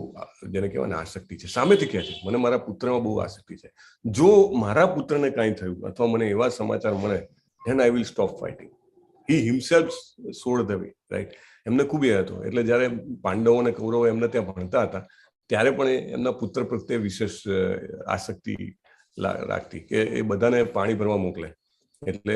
જેને કહેવાય ને, આસક્તિ છે. સામેથી કહે છે, મને મારા પુત્રમાં બહુ આસક્તિ છે. જો મારા પુત્રને કાંઈ થયું અથવા મને એવા સમાચાર મળે Then I will stop fighting. He himself showed the way, right? એમને ખૂબ એ હતો. એટલે જ્યારે પાંડવો અને કૌરવો એમને ત્યાં ભણતા હતા ત્યારે પણ એ એમના પુત્ર પ્રત્યે વિશેષ આસક્તિ રાખતી કે એ બધાને પાણી ભરવા મોકલે, એટલે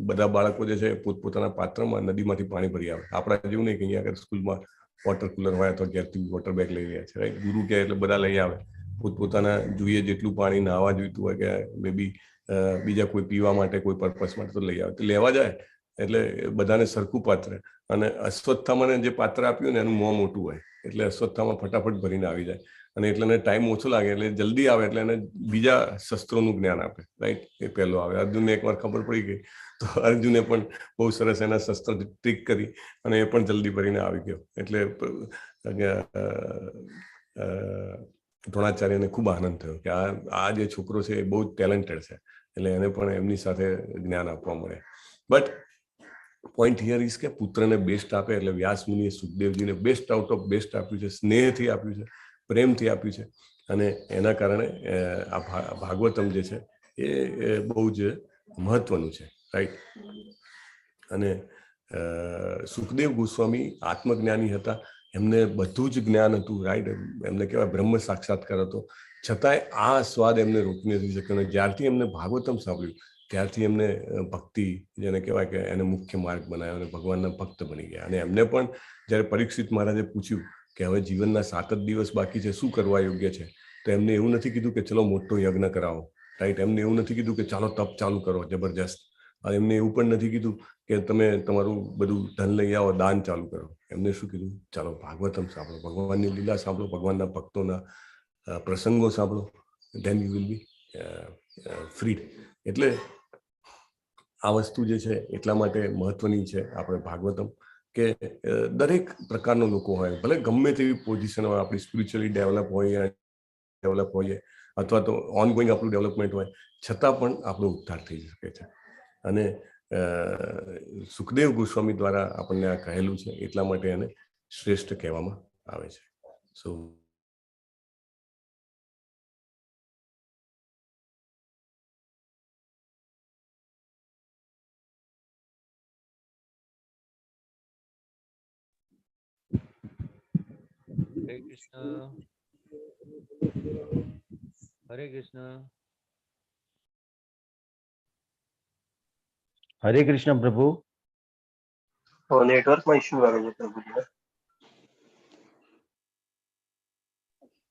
બધા બાળકો જે છે પોતપોતાના પાત્રમાં નદીમાંથી પાણી ભરી આવે. આપણા જેવું નહીં કે અહીંયા આગળ સ્કૂલમાં વોટર કુલર હોય અથવા ઘેરથી વોટર બેગ લઈ રહ્યા છે, રાઈટ? ગુરુ કહે એટલે બધા લઈ આવે, પોતપોતાના જોઈએ જેટલું પાણી નાહવા જોઈતું હોય કે મે બી બીજા કોઈ પીવા માટે કોઈ પર્પસ માટે તો લઈ આવે. તો લેવા જાય એટલે બધાને સરખું પાત્ર, અને અશ્વત્થામાને જે પાત્ર આપ્યું ને એનું મોં મોટું હોય, એટલે અશ્વત્થામા ફટાફટ ભરીને આવી જાય, અને એટલે એને ટાઈમ ઓછો લાગે, એટલે જલ્દી આવે, એટલે એને બીજા શસ્ત્રોનું જ્ઞાન આપે, રાઈટ? એ પહેલો આવે. અર્જુનને એકવાર ખબર પડી ગઈ તો અર્જુને પણ બહુ સરસ એના શસ્ત્ર ટ્રીક કરી અને એ પણ જલ્દી ભરીને આવી ગયો. એટલે દ્રોણાચાર્યને ખૂબ આનંદ થયો કે આ જે છોકરો છે એ બહુ જ ટેલેન્ટેડ છે, એટલે એને પણ એમની સાથે જ્ઞાન આપવા મળે. બટ પોઈન્ટ here is કે પુત્રને બેસ્ટ આપે, એટલે વ્યાસ મુનિએ સુખદેવજીને બેસ્ટ આઉટ ઓફ બેસ્ટ આપ્યું છે, સ્નેહથી આપ્યું છે, પ્રેમથી આપ્યું છે, અને એના કારણે આ ભાગવતમ જે છે એ બહુ જ મહત્વનું છે, રાઈટ? અને સુખદેવ ગોસ્વામી આત્મજ્ઞાની હતા, એમને બધું જ જ્ઞાન હતું, રાઈટ? એમને કહેવાય બ્રહ્મ સાક્ષાત્કાર હતો, છતાંય આ સ્વાદ એમને રોકી નથી શક્યો. અને જ્યારથી એમને ભાગવતમ સાંભળ્યું ત્યારથી એમને ભક્તિ, જેને કહેવાય કે એને મુખ્ય માર્ગ બનાવ્યો અને ભગવાનના ભક્ત બની ગયા. અને એમને પણ જ્યારે પરીક્ષિત મહારાજે પૂછ્યું કે હવે જીવનના 7 જ દિવસ બાકી છે, શું કરવા યોગ્ય છે, તો એમને એવું નથી કીધું કે ચલો મોટો યજ્ઞ કરાવો, રાઈટ? એમને એવું નથી કીધું કે ચાલો તપ ચાલુ કરો જબરજસ્ત, અને એમને એવું પણ નથી કીધું કે તમે તમારું બધું ધન લઈ આવો, દાન ચાલુ કરો. એમને શું કીધું? ચાલો ભાગવતમ સાંભળો, ભગવાનની લીલા સાંભળો, ભગવાનના ભક્તોના પ્રસંગો સાંભળો, then you will be freed. એટલે આ વસ્તુ જે છે એટલા માટે મહત્વની છે આપણે ભાગવતમ, કે દરેક પ્રકારનો લોકો હોય, ભલે ગમે તેવી પોઝિશન હોય, આપણી સ્પિરિચ્યુઅલી ડેવલપ હોય, ડેવલપ હોઈએ અથવા તો ઓનગોઈંગ આપણું ડેવલપમેન્ટ હોય, છતાં પણ આપણો ઉદ્ધાર થઈ શકે છે. અને સુખદેવ ગોસ્વામી દ્વારા આપણને આ કહેલું છે, એટલા માટે એને શ્રેષ્ઠ કહેવામાં આવે છે. સો હરે કૃષ્ણ, હરે કૃષ્ણ, હરે કૃષ્ણ પ્રભુ. નેટવર્કમાં ઇશ્યુ આવે છે પ્રભુજી.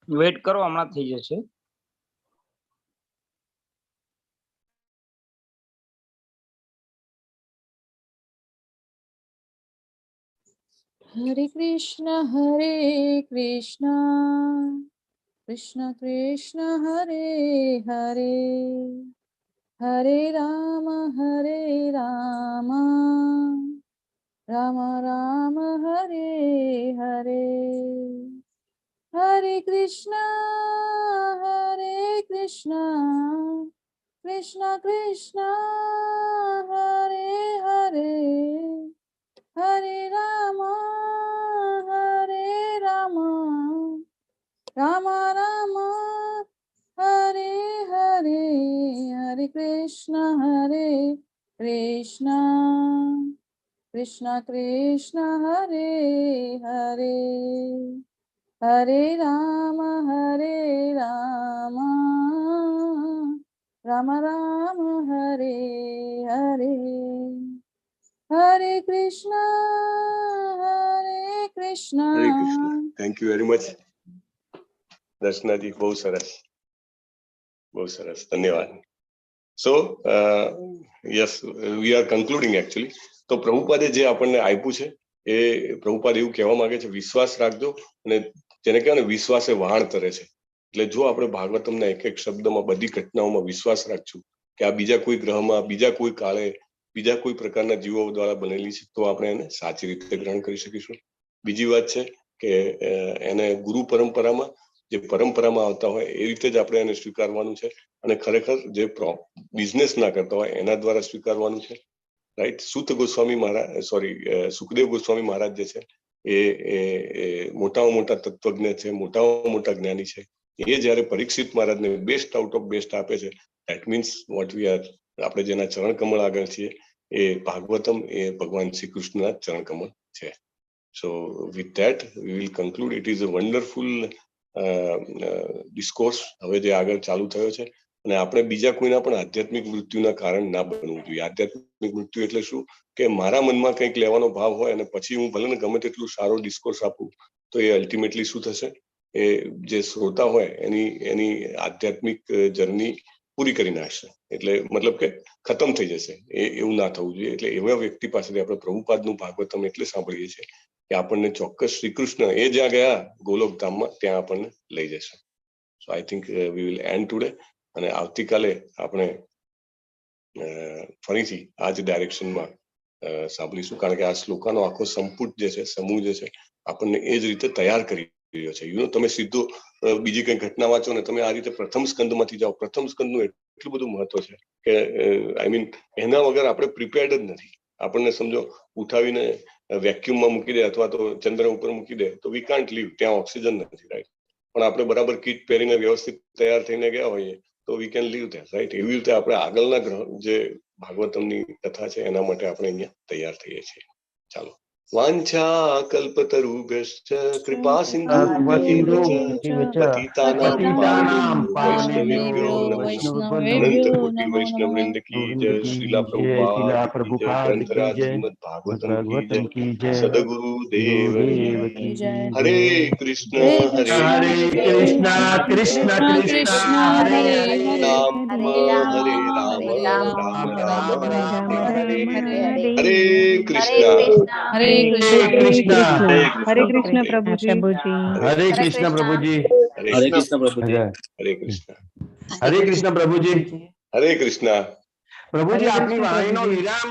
વેઇટ કરો, હમણાં થઈ જશે. હરે કૃષ્ણ હરે કૃષ્ણ કૃષ્ણ કૃષ્ણ હરે હરે, હરે રામ હરે રામ રામ રામ હરે હરે, હરે કૃષ્ણ હરે કૃષ્ણ કૃષ્ણ કૃષ્ણ હરે હરે, હરે રામ હરે રામ રામ રામ હરે હરે, હરે કૃષ્ણ હરે કૃષ્ણ કૃષ્ણ કૃષ્ણ હરે હરે, હરે રામ હરે રામ રામ રામ હરે હરે, હરે કૃષ્ણ હરે કૃષ્ણ. હરે Krishna. Thank you very much Darshanaji, બહુ સરસ, બહુ સરસ, ધન્યવાદ. So yes, we are concluding actually. તો પ્રભુપાદે જે આપણને આપ્યું છે એ પ્રભુપાદ એવું કહેવા માંગે છે, વિશ્વાસ રાખજો, અને જેને કહેવાય ને વિશ્વાસે વહાણ તરે છે. એટલે જો આપણે ભાગવતમના એક એક શબ્દમાં બધી ઘટનાઓમાં વિશ્વાસ રાખશું કે આ બીજા કોઈ ગ્રહમાં, બીજા કોઈ કાળે, બીજા કોઈ પ્રકારના જીવો દ્વારા બનેલી છે, તો આપણે એને સાચી રીતે ગ્રહણ કરી શકીશું. બીજી વાત છે કે એને ગુરુ પરંપરામાં જે પરંપરામાં આવતા હોય એ રીતે જ આપણે એને સ્વીકારવાનું છે, અને ખરેખર જે બિઝનેસ ના કરતા હોય એના દ્વારા સ્વીકારવાનું છે, રાઈટ? સુત ગોસ્વામી મહારાજ, સોરી, સુખદેવ ગોસ્વામી મહારાજ જે છે એ મોટામાં મોટા તત્વજ્ઞ છે, મોટામાં મોટા જ્ઞાની છે. એ જ્યારે પરીક્ષિત મહારાજને બેસ્ટ આઉટ ઓફ બેસ્ટ આપે છે, that means what we are, આપણે જેના ચરણ કમળ આગળ છીએ એ ભાગવતમ એ ભગવાન શ્રી કૃષ્ણના ચરણ કમળ છે. So with that we will conclude. It is a wonderful discourse હવે જે આગળ ચાલુ થયો છે, અને આપણે બીજા કોઈના પણ આધ્યાત્મિક મૃત્યુના કારણ ના બનવું જોઈએ. આધ્યાત્મિક મૃત્યુ એટલે શું? કે મારા મનમાં કંઈક લેવાનો ભાવ હોય અને પછી હું ભલે ને ગમે તેટલું સારો ડિસ્કોર્સ આપું, તો એ અલ્ટિમેટલી શું થશે? એ જે શ્રોતા હોય એની એની આધ્યાત્મિક જર્ની પૂરી કરી નાખશે, એટલે મતલબ કે ખતમ થઈ જશે. એ એવું ના થવું જોઈએ. એટલે એવા વ્યક્તિ પાસેથી આપણે પ્રભુપાદનું ભાગવતમ એટલે સાંભળીએ છીએ કે આપણને ચોક્કસ શ્રી કૃષ્ણ એ જ્યાં ગયા ગોલોકધામમાં, ત્યાં આપણને લઈ જશે. So I think we will end today અને આવતીકાલે આપણે ફરીથી આ જ ડાયરેક્શનમાં સાંભળીશું, કારણ કે આ શ્લોકાનો આખો સંપુટ જે છે, સમૂહ જે છે, આપણને એ જ રીતે તૈયાર કરી રહ્યો છે. You તમે સીધો બીજી કઈ ઘટના વાંચો ને તમે આ રીતે પ્રથમ સ્કંદમાંથી જાઓ, પ્રથમ સ્કંદનું એટલું બધું મહત્વ છે કે I mean, એના વગર આપણે પ્રિપેર્ડ જ નથી. આપણને સમજો ઉઠાવીને વેક્યુમમાં મૂકી દે અથવા તો ચંદ્ર ઉપર મૂકી દે, તો we can't leave. ત્યાં ઓક્સિજન નથી, રાઈટ? પણ આપણે બરાબર કીટ પહેરીને વ્યવસ્થિત તૈયાર થઈને ગયા હોઈએ તો we can live there, right? એવી રીતે આપણે આગળના ગ્રહ જે ભાગવતમની કથા છે એના માટે આપણે અહીંયા તૈયાર થઈએ છીએ. ચાલો, વાંછા કલ્પતરુભ્યશ્ચ કૃપા સિંધુ પતિતાનાં વૈષ્ણવેભ્યો નમઃ. અનંત કોટી વૈષ્ણવ વૃંદ કી જય, શ્રીલા પ્રભુપાદ કી જય, ગ્રંથરાજ શ્રીમદ ભાગવતમ કી જય, સદગુરુ દેવ કી જય. હરે કૃષ્ણ હરે કૃષ્ણ કૃષ્ણ કૃષ્ણ હરે રામ હરે રામ રામ રામ હરે હરે કૃષ્ણ હરે કૃષ્ણ હરે કૃષ્ણ પ્રભુજી. હરે કૃષ્ણ પ્રભુજી. હરે કૃષ્ણ પ્રભુજી. હરે કૃષ્ણ. હરે કૃષ્ણ પ્રભુજી. હરે કૃષ્ણ પ્રભુજી. આપની વાણીનો વિરામ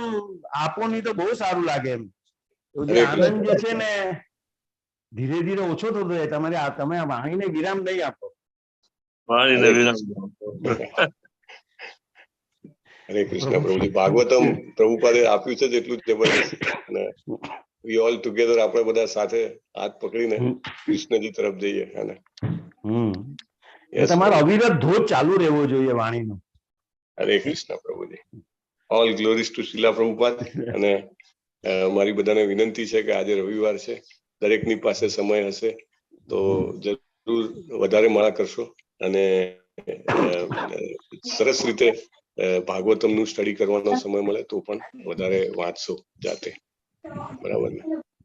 આપો નહીં તો બહુ સારું લાગે એમ. જે આનંદ જે છે ને ધીરે ધીરે ઓછો થતો જાય. તમારે તમે વાણીને વિરામ નહીં આપો. વાણીને વિરામ. હરે કૃષ્ણ પ્રભુજી. ભાગવતમ પ્રભુપાદે આપ્યું છે જેટલું જબરદસ્ત, અને we all together, આપણે બધા સાથે હાથ પકડીને કૃષ્ણજી તરફ જઈએ, હે. તમારો અવિરત ધોધ ચાલુ રહેવો જોઈએ વાણીનો. હરે કૃષ્ણ પ્રભુજી. All glories to Srila Prabhupada. અને મારી બધાને વિનંતી છે કે આજે રવિવાર છે, દરેકની પાસે સમય હશે તો જરૂર વધારે માળા કરશો અને સરસ રીતે ભાગવતમનું સ્ટડી કરવાનો સમય મળે તો પણ વધારે વાંચશો જાતે, બરાબર ને?